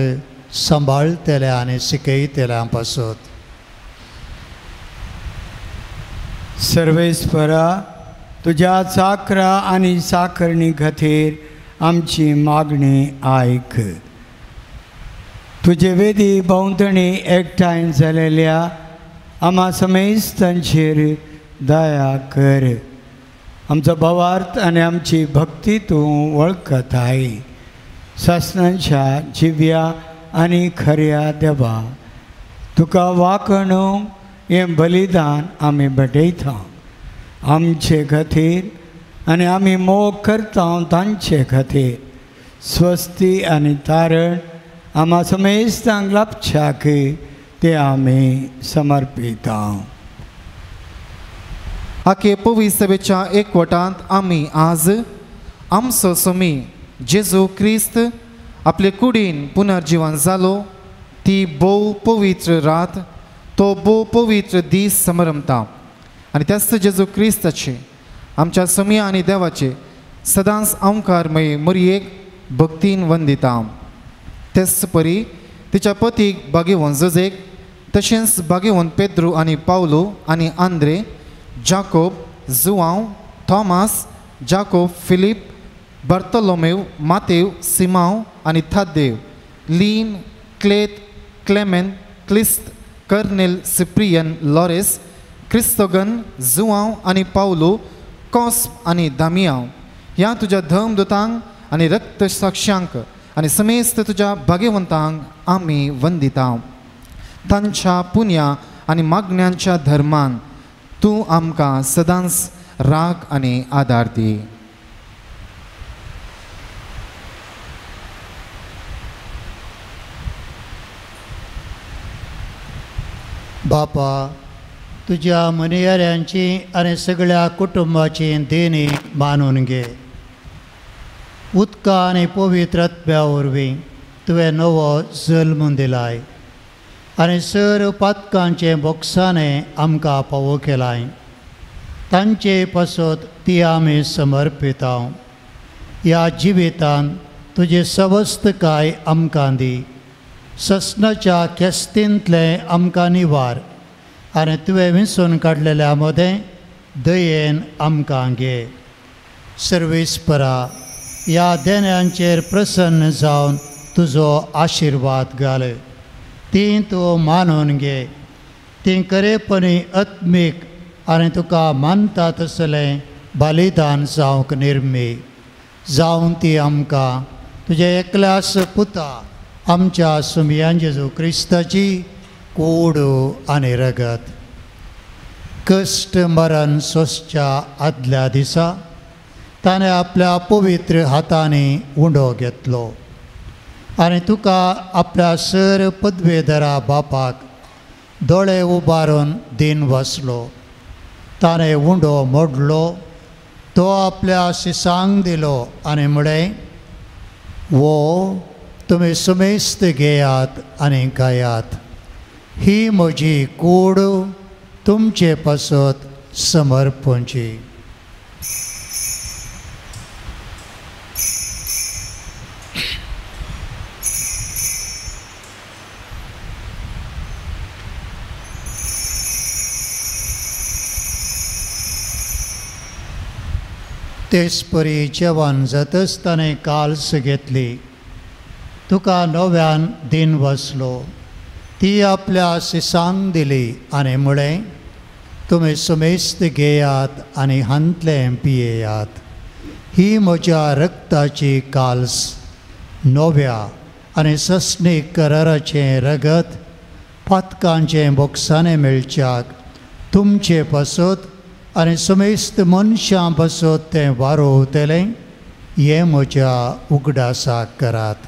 सांबाळटल्या आनी शिकयतल्या पासत. सर्वेस्परा तुज्या चाकरा आनी चाकरणी खातीर आमची मागणी आयक। तुजे वेदी भोंवतणी एकठांय जालेल्या आमा समेस्तांचेर दया कर। आमचो भावार्थ आनी आमची भक्ती तूं वळखताय। सासणाच्या जिव्या आनी खऱ्या देवा तुका वाकणूंक हें बलिदान आमी भेटयता। आमचे खातीर आनी आमी मोग करता तांचे खातीर स्वस्ती आनी तारण आमा समेस्तांक लाभच्याक ते आमी समर्पिता। आखे पवी सभेच्या एकवटांत आमी आज आमचो स्वामी जेजू क्रिस्त आपले कुडीन पुनर्जीवन जालो ती भोव पवित्र रात तो भोव पवित्र दीस समरमता आनी त्याच जेजू क्रिस्ताचे आमच्या स्वामी आनी देवाचे सदांच ओंकारमय मरयेक भक्तीन वंदिता। तेच परी तिच्या पतीक बागेवन जोजेक तशेंच बागेवन पेद्रू आनी पावलो आनी Andre Jacob Joao Thomas Jacob Philip Bartolomeu Matev Simao आनी थादेव लीन क्लेत क्लेमेन क्लिस्त कर्नेल सिप्रियन लॉरेस क्रिस्तोगन जुआंव आनी पावलो कॉस्प आनी दामियांव ह्या तुज्या धर्मदूतांक आनी रक्त साक्षांक आनी समेस्त तुज्या भाग्यवंतांक आमी वंदिता। तांच्या पुण्या आनी मागण्यांच्या धर्मान तूं आमकां सदांच राग आनी आदार दी। बापा तुज्या मनयाऱ्यांची आनी सगळ्या कुटुंबाची देणी मानून घे। उदका आनी पवित्र आत्म्या वरवीं तुवें नवो जल्म दिलाय आनी सर पातकांचें बोक्साणें आमकां पावो केलाय। तांचे पासत ती आमी समर्पिता। ह्या जिवितान तुजी सवस्तकाय आमकां दी। ससनाच्या केस्तींतलें आमकां निवार आनी तुवें विंचून काडलेल्या मदें दयेन आमकां घे। सर्वेस्परा ह्या देण्यांचेर प्रसन्न जावन तुजो आशिर्वाद घाल। तीं तूं मानून घे। तीं खरेपणी आत्मीक आनी तुका मानता तसलें बलिदान जावंक निर्मी जावन ती आमकां तुज्या एकल्यास पुता आमच्या सुमयान जेजू क्रिस्ताची कूड आनी रगत कश्ट मरण सोंसच्या आदल्या दिसा ताणें आपल्या पवित्र हातांनी उंडो घेतलो आनी तुका आपल्या सर पदवेधरा बापाक दोळे उबारून दिन वसलो। ताणें उंडो मोडलो तो आपल्या शिसांक दिलो आनी म्हळें वो तुमी सुमेस्त घेयात आनी खायात। ही म्हजी कूड तुमचे पासत समर्पणची। तेच परी जेवण जातच ताणें काल्स घेतली। तुका नव्यान दिन वसलो। ती आपल्या शिसांक दिली आनी म्हळें तुमी सुमेस्त घेयात आनी हांतलें पियेयात। ही म्हज्या रक्ताची काल्स नव्या आनी ससणीक कराराचें रगत पातकांचें बोक्साणें मेळच्याक तुमचे पासत आनी समेस्त मनशां पासत तें वारोवतलें हें म्हज्या उगडासाक करात।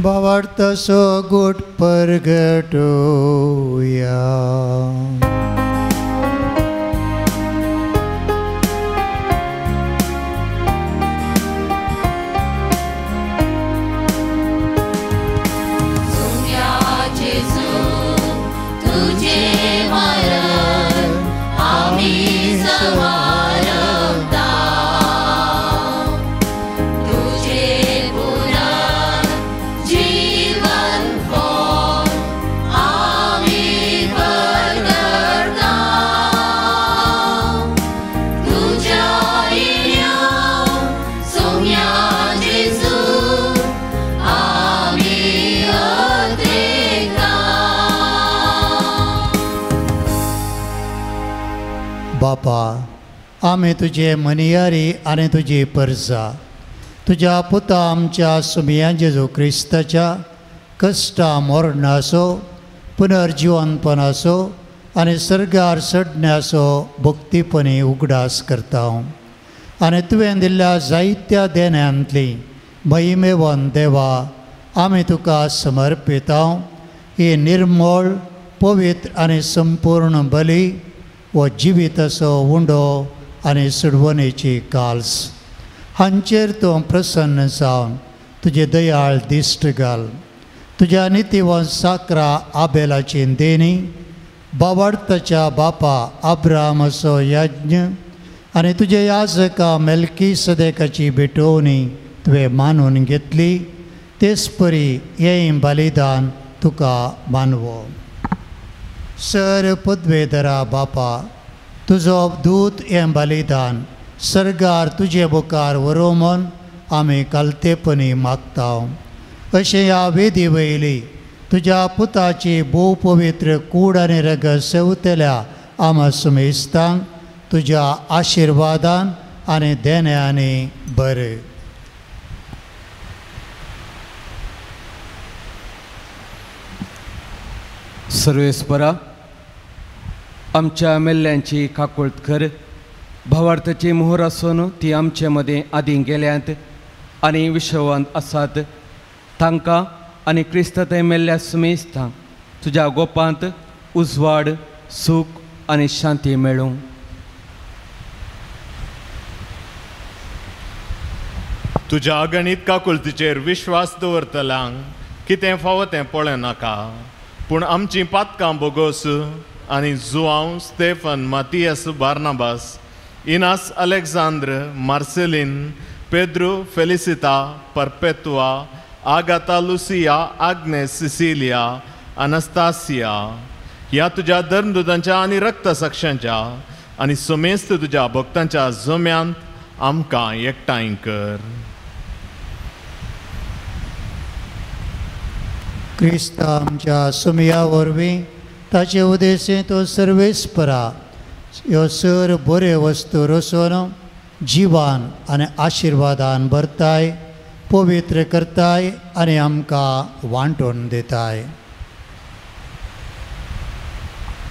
भावार्थाचो गूट परगटोया। बापा, आमी तुजे मनियारी आनी तुजी परजा तुज्या पुता आमच्या सुमया जेजू क्रिस्ताच्या कश्टा मरणाचो पुनर्जिवनपणाचो आनी सर्गार चडण्याचो भक्तीपणी उगडास करता आनी तुवें दिल्ल्या जायत्या देण्यांतली महिमेवन देवा आमी तुका समर्पिता. ही निर्मळ पवित्र आनी संपूर्ण बली वो जिविताचो उंडो आनी सुडवणेची काल्स हांचेर तूं प्रसन्न जावन तुजे दयाळ दिश्ट घाल. तुज्या नितीवन साकरा आबेलाची देणी, बावडताच्या बापा अब्रामाचो यज्ञ आनी तुजे याजका मेल्की सदेकाची भेटवणी तुवें मानून घेतली, तेच परी हें बलिदान तुका मानवो. सर पदवेधरा बापा, तुजो दूत हें बलिदान सर्गार तुजे मुखार व्हरूं म्हूण आमी कालतेपणी मागता. अशें ह्या वेदी वयली तुज्या पुताची भोव पवित्र कूड आनी रगत सेवतल्या आमा सुमेस्तांक तुज्या आशिर्वादान आनी देण्यांनी बरें. सर्वेस्परा, आमच्या मेल्ल्यांची काकुळट कर. भावार्थाची मोहर आसून ती आमचे मदें आदीं गेल्यांत आनी विश्ववंत आसात तांकां आनी क्रिस्तांत मेल्ल्या सुमेस्तांक तुज्या गोपांत उजवाड, सूख आनी शांती मेळूं. तुज्या अगणीत काकुळतीचेर विश्वास दवरतल्यांक कितें फावो तें पळयनाका, पूण आमचीं पातकां बोगोस आनी Joao, Stephen, Mathias, Barnabas, Inas, Alexandre, Marcelin, Pedro, Felicita, Perpetua, Agatha, Lucia, Agnes, Cecilia, Anastasia ह्या तुज्या धर्मदूतांच्या आनी रक्तसाक्षांच्या आनी समेस्त तुज्या भक्तांच्या जम्यांत आमकां एकठांय कर. क्रिस्ता आमच्या सुमया वरवीं ताचे उदेसें तो सर्वेस्परा ह्यो सर बऱ्यो वस्तू रचून जिवान आनी आशिर्वादान भरताय, पवित्र करताय आनी आमकां वांटून दिताय.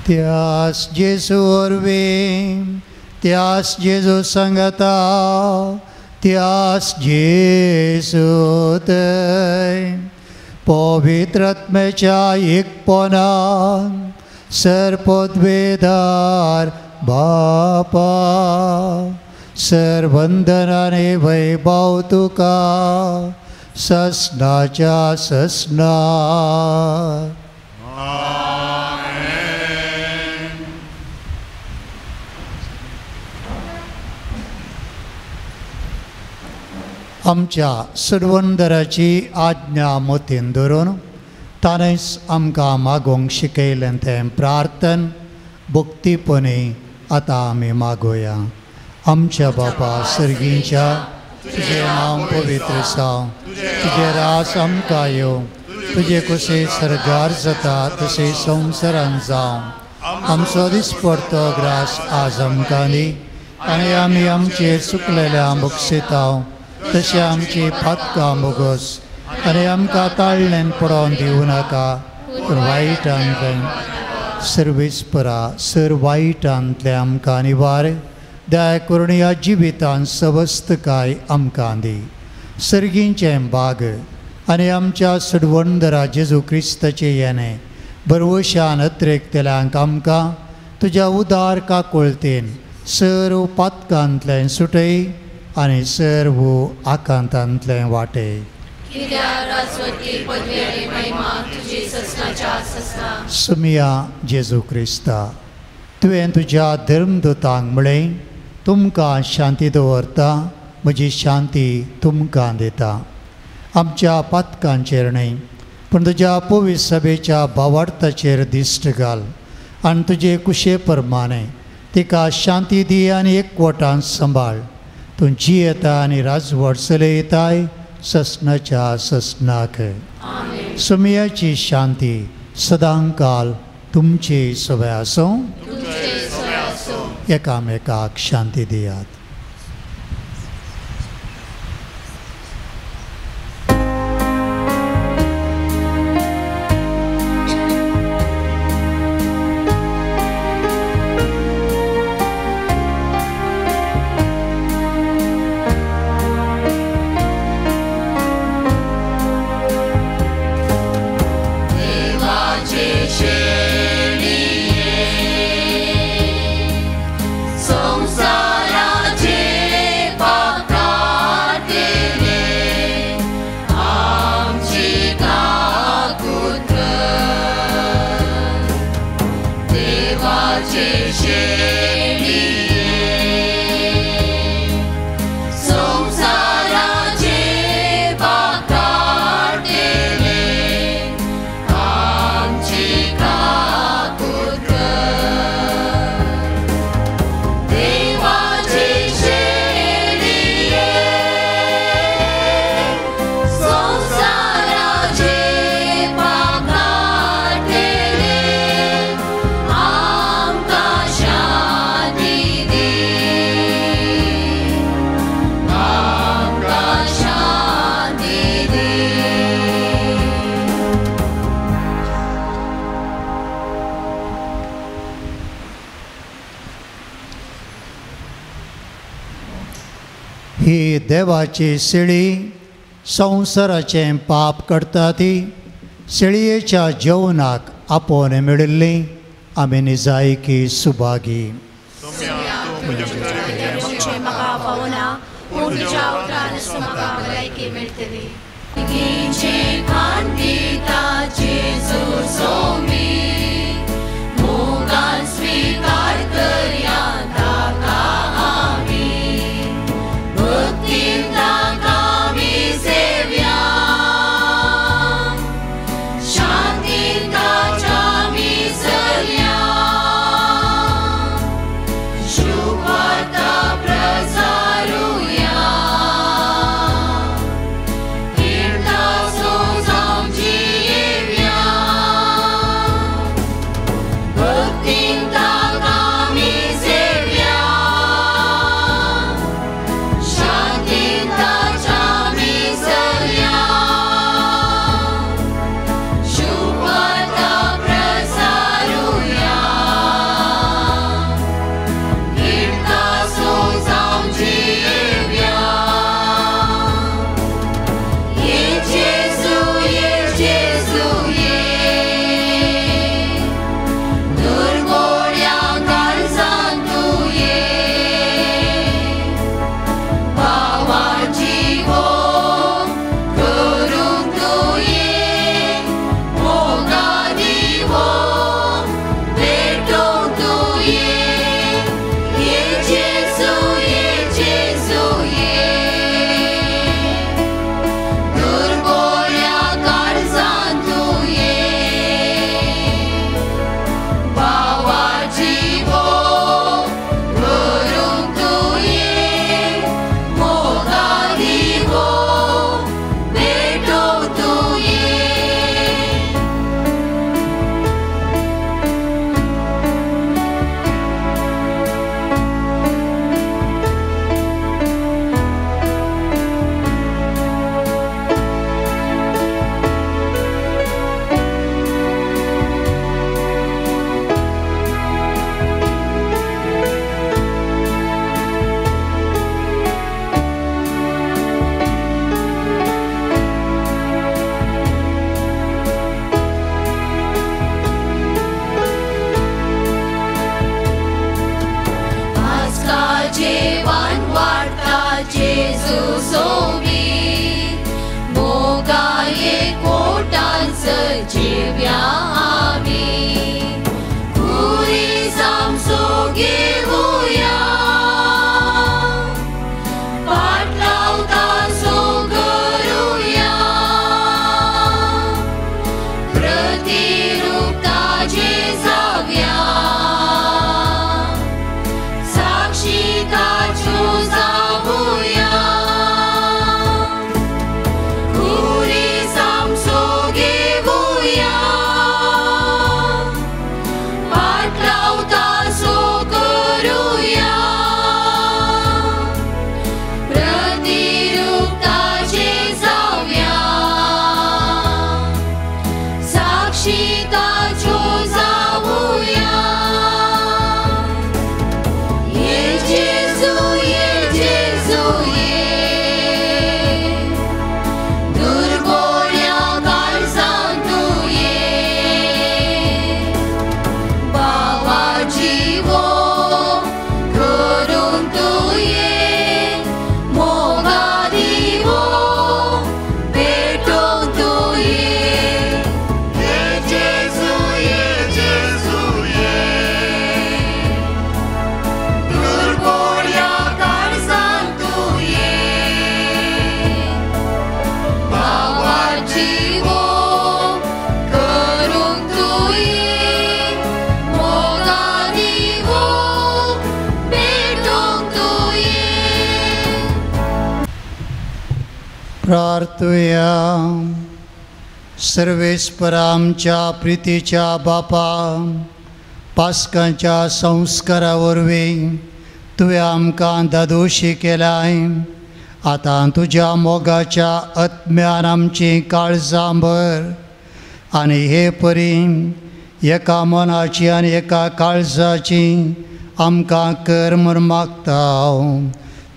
त्यास जेजू वरवीं, त्यास जेजू सांगता, त्यास जेजू थंय पवित्र आत्म्याच्या एकपणान सर्वपदवेदार बापा सर्वंदनाने वैभव तुका ससनाच्या ससना. आमच्या सुडवंदराची आज्ञा मतीन धरून ताणेंच आमकां मागूंक शिकयलें तें प्रार्थन भक्तीपणी आतां आमी मागोया. आमच्या बापा सर्गींच्या, तुजें नांव पवित्र जावं, तुजें रास आमकां येवं, तुजे कशें सर्गार जाता तशें संवसारान जावं. आमचो दिसपडतो ग्रास आज आमकां दी आनी आमी आमचेर चुकलेल्या बक्षितांव तशें आमची पातकां बोगस आनी आमकां ताळल्यान पडोवन दिवं नाका, पूण वायटांतल्यान सर्वेस्परा सर वायटांतलें आमकां निवार दया करून ह्या जिवितान सवस्तकाय आमकां दी. सर्गींचें बाग आनी आमच्या सुडवंदरा जेजू क्रिस्ताचें येणें भरवशान अत्रेकतल्यांक आमकां तुज्या उदार काकुळतेन सर्व पातकांतल्यान सुटय आनी सर्व आकांतांतलें वाटे. सुमिया जेजू क्रिस्ता, तुवें तुज्या धर्मदूतांक म्हळें, तुमकां शांती दवरता, म्हजी शांती तुमकां दिता. आमच्या पातकांचेर न्हय पूण तुज्या पवित्र सभेच्या भावार्थाचेर दिश्ट घाल आनी तुजे कुशे प्रमाणे तिका शांती दी आनी एकवटान सांबाळ. तूं जियेता आनी राजवट चलयताय ससनाच्या ससनाक. सुमयाची शांती सदांकाल तुमची सवय आसूं. एकामेकाक शांती दियात. ही देवाची शेळी संवसाराचें पाप करता ती शेळयेच्या जेवणाक आपोवन मेळिल्ली आमी निजायकी सुभागी. Kurisam so gevuya. प्रार्थुया. सर्वेस्परा आमच्या प्रितीच्या बापा, पास्कांच्या संस्कारा वरवीं तुवें आमकां दादोशी केलाय. आतां तुज्या मोगाच्या आत्म्यान आमची काळजां भर आनी हे परी एका मनाची आनी एका काळजाची आमकां कर म्हूण मागता,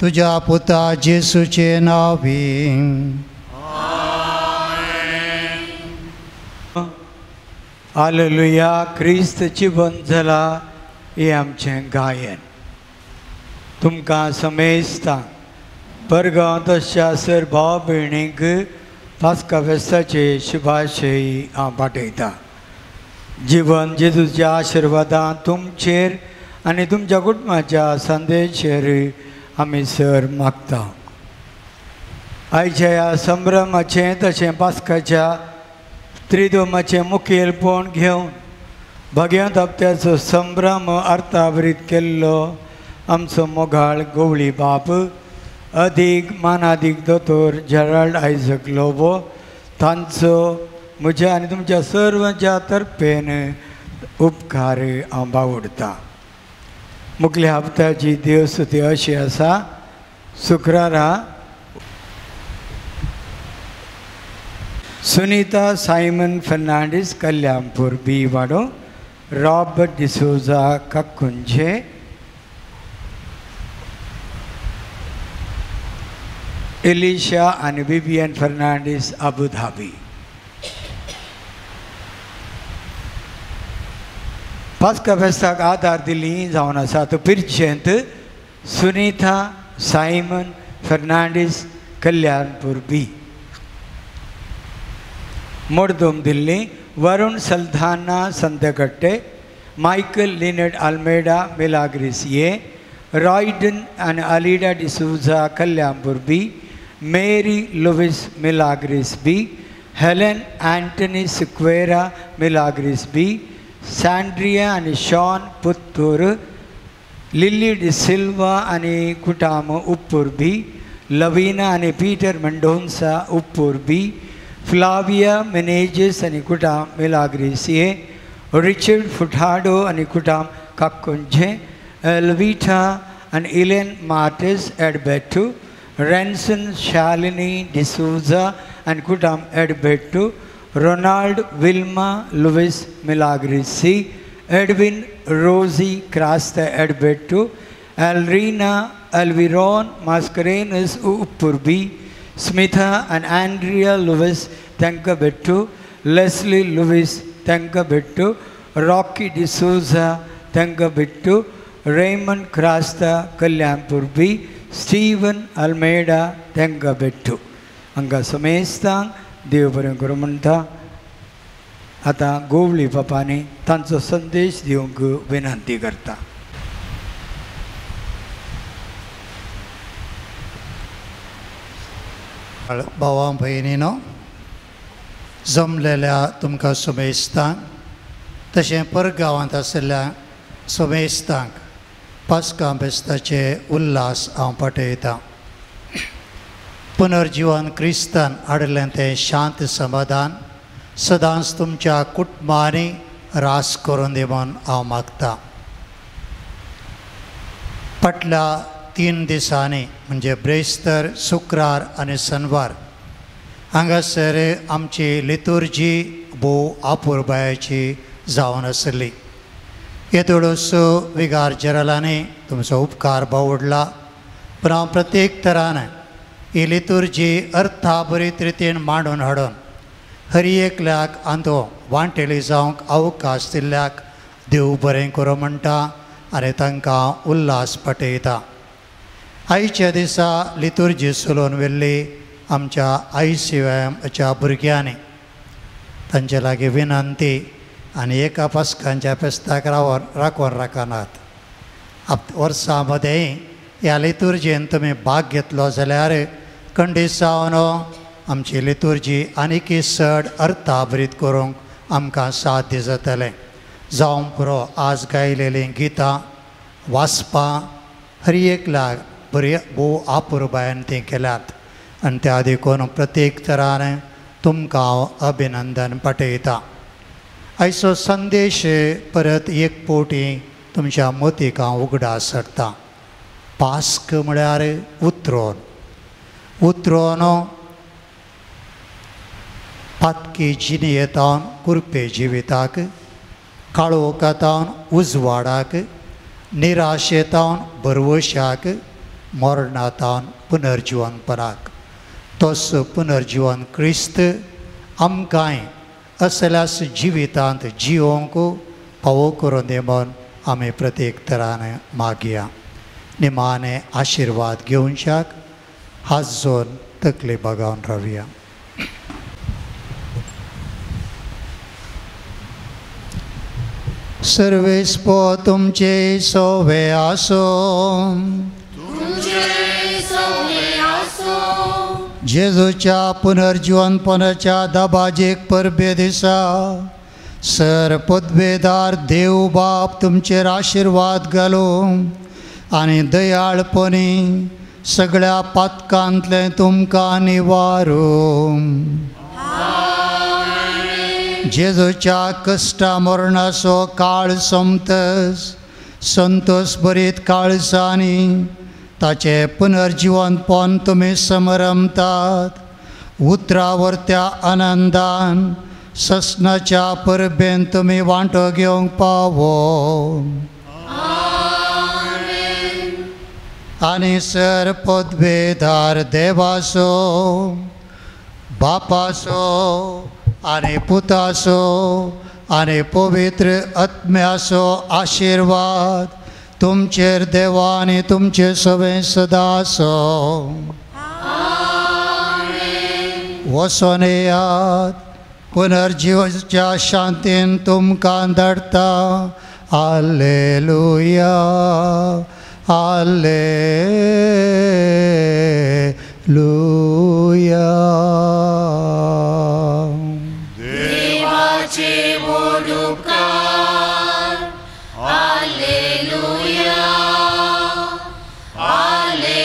तुज्या पुता जेसूचे नांवी. हालेलुया. क्रिस्त जिवन जाला हें आमचें गायन. तुमकां समेस्तां परगांव तशा सर भाव भयणींक पास्का फेस्ताचे शुभाशय हांव पाठयतां. जिवन जेजूच्या आशिर्वादान तुमचेर आनी तुमच्या कुटुंबाच्या संदेशेर आमी सर मागता. आयच्या ह्या संभ्रमाचें तशें पास्काच्या त्रिदोमाचें मुखेलपण घेवन भाग्यांत हप्त्याचो संभ्रम अर्थावरीत केल्लो आमचो मोगाळ गवळी बाप अदीक मानादीक दोतोर जेराल्ड आयझक लोबो तांचो म्हज्या आनी तुमच्या सर्वांच्या तर्फेन उपकार हांव बावडटा. मुखल्या हप्त्याची देवस्तुती अशी आसा. शुक्रारा सुनीता सायमन फर्नांडीस कल्याणपूर बी वाडो, रॉबर्ट डिसोजा काकुंजे, एलिशा आनी विवियन फर्नांडीस अबुधाबी. पास्का फेस्ताक आदार दिली जावन आसा तो पिर्जेंत Sunita Simon Fernandes Kalyanpur B. मोडदोम Delhi Varun Saldanha Sandhakatte, Michael Leonard Almeida Milagres A, Royden आनी Alida D'Souza Kalyanpur B, Mary Louis Milagres B, Helen Anthony Sequeira Milagres B, Sandria आनी शॉन पुत्तूर, लिली डिसिल्वा आनी कुटाम उप्पूर बी, लवीना आनी पीटर मेंडोन्सा उप्पूर बी, फ्लाविया मेनेजेस आनी कुटाम मिलाग्रीस ए, रिचर्ड फुटाडो आनी कुटाम काकुंजे, एल्विटा आनी इलेन मार्टिस एडबेटू, रेन्सन शालिनी डिसोजा आनी कुटाम एडबेटू, Ronald Wilma Luis Milagres C, Edwin Rosy Crasta Edbettu, Alrina Alviron Mascarenhas Uppur B, Smitha आनी Andrea Luis Tenkabettu, Leslie Luis Tenkabettu, Rocky D'Souza Tenkabettu, Raymond Crasta Kalyanpur B, Steven Almeida Tenkabettu. हांकां समेस्तांक देव बरें करूं म्हणटा. आतां गोवळी बापांनी तांचो संदेश दिवंक विनंती करता. भावां भयणीनो, जमलेल्या तुमकां समेस्तांक तशें परगांवांत आशिल्ल्या समेस्तांक पास्का फेस्ताचे उल्हास हांव पाठयतां. पुनर्जिवन क्रिस्तान हाडिल्लें तें शांत समाधान सदांच तुमच्या कुटुंबांनी रास करून दी म्हूण हांव मागतां. फाटल्या 3 दिसांनी म्हणजे ब्रेस्तर, शुक्रार आनी शनवार हांगासर आमची लितुर्जी भोव आपुरबायाची जावन आसली. येदोळसो विगार जेरालांनी तुमचो उपकार बावडला, पूण हांव प्रत्येक तरान ही लितुर्जी अर्थाभरीत रितीन मांडून हाडून हर एकल्याक आंदो वांटेली जावंक अवकाश दिल्ल्याक देव बरें करूं म्हणटा आनी तांकां उल्हास पाठयता. आयच्या दिसा लितुर्जी चलोवन व्हेल्ली आमच्या आयसीएमच्या भुरग्यांनी तांचे लागीं विनंती आनी एका पास्कांच्या फेस्ताक राखोन राखनात. वर्सां मदें ह्या लितुर्जीन तुमी भाग घेतलो जाल्यार खंडीत जावन आमची लितुर्जी आनीकय चड अर्थाभरीत करूंक आमकां साध्य जातलें. जावं पुरो आज गायलेलीं गितां वाचपां हर एकल्याक बरी भोव आपुरबायेन तीं केल्यात. आनी त्या देखून प्रत्येक तरान तुमकां हांव अभिनंदन पाठयता. आयचो संदेश परत एक फावटी तुमच्या मतीक हांव उगडास हाडटा. पास्क म्हळ्यार उतरोन, उतरोन पातकी जिणेंतावन कुरपे जिविताक, काळोखातावन उजवाडाक, निराशेतावन भरवशाक, मरणातावन पुनर्जिवनपणाक. तोच पुनर्जिवन क्रिस्त आमकांय असल्याच जिवितांत जिवोंक पावो करून दी म्हूण आमी प्रत्येक तरान मागया. निमाणे आशिर्वाद घेवच्याक हात जोडून तकली बागावन रावया. सर्वेस्पो तुमचे सोवे आसो, जेजूच्या पुनर्जिवनपणाच्या दबाजेक परबे दिसा सर पदवेदार देव बाप तुमचेर आशिर्वाद घालूं आनी दयाळपणी सगळ्या पातकांतलें तुमकां निवारूं. जेजूच्या कश्टा मरणाचो काळ सोंपतच संतोष भरीत काळजांनी ताचें पुनर्जिवनपण तुमी समरमतात. उतरावरत्या आनंदान ससनाच्या परबेन तुमी वांटो घेवंक पावो. आनी सर पदवेदार देवाचो, बापाचो आनी पुताचो आनी पवित्र आत्म्याचो आशिर्वाद तुमचेर देवा आनी तुमचे सवें सदां आसो. वचोन येयात, पुनर्जिवच्या शांतीन तुमकां धाडटा. आलेलुया, आलेलुया. देवाचे व्हड उपकार, आलेलुया, आलेलुया.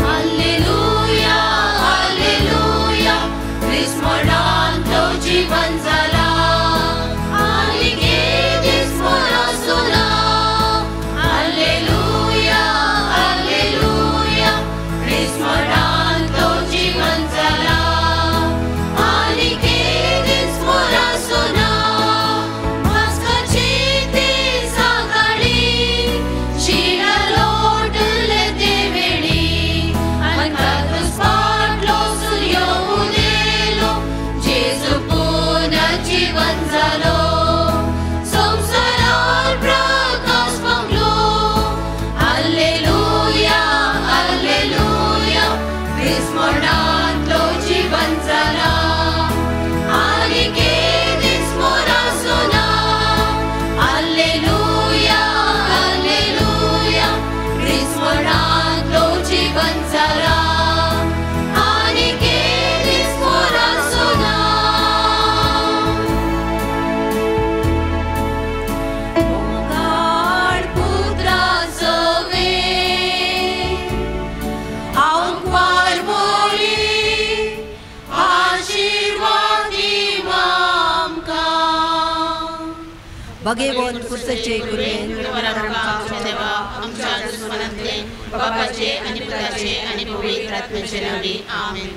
आलेलुया, आलेलुया, क्रिस्मणांतलो जीवन जाला, आनी दीस मोरासोना. आलेलुया, आलेलुया, क्रिस्मणांतलो जीवन जाला, आनी दीस मोरासोना. पास्काची ती सकाळी शिणा लोटले ते वेळी, अंधारच फाटलो सूर्य उदेलो, जेजू पुनर्जीवन जालो, संवसारार प्रकाश पावलो. आलेलुया, आलेलुया, क्रिस्मणांतलो जीवन जाला, आनी दीस मोरासोना. आलेलुया, आलेलुया, क्रिस्मणांतलो जीवन जाला, आनी दीस मोरासोना. मोगाळ पुत्रा सवे आंकवार बोली आशिर्वादी आमकां. भगेवन कुर्सचे कुरेन देवा आमच्या दुस्मनांतले बापाचे आनी पुताचे आनी पवित्र आत्म्याचे नांवी आमेन.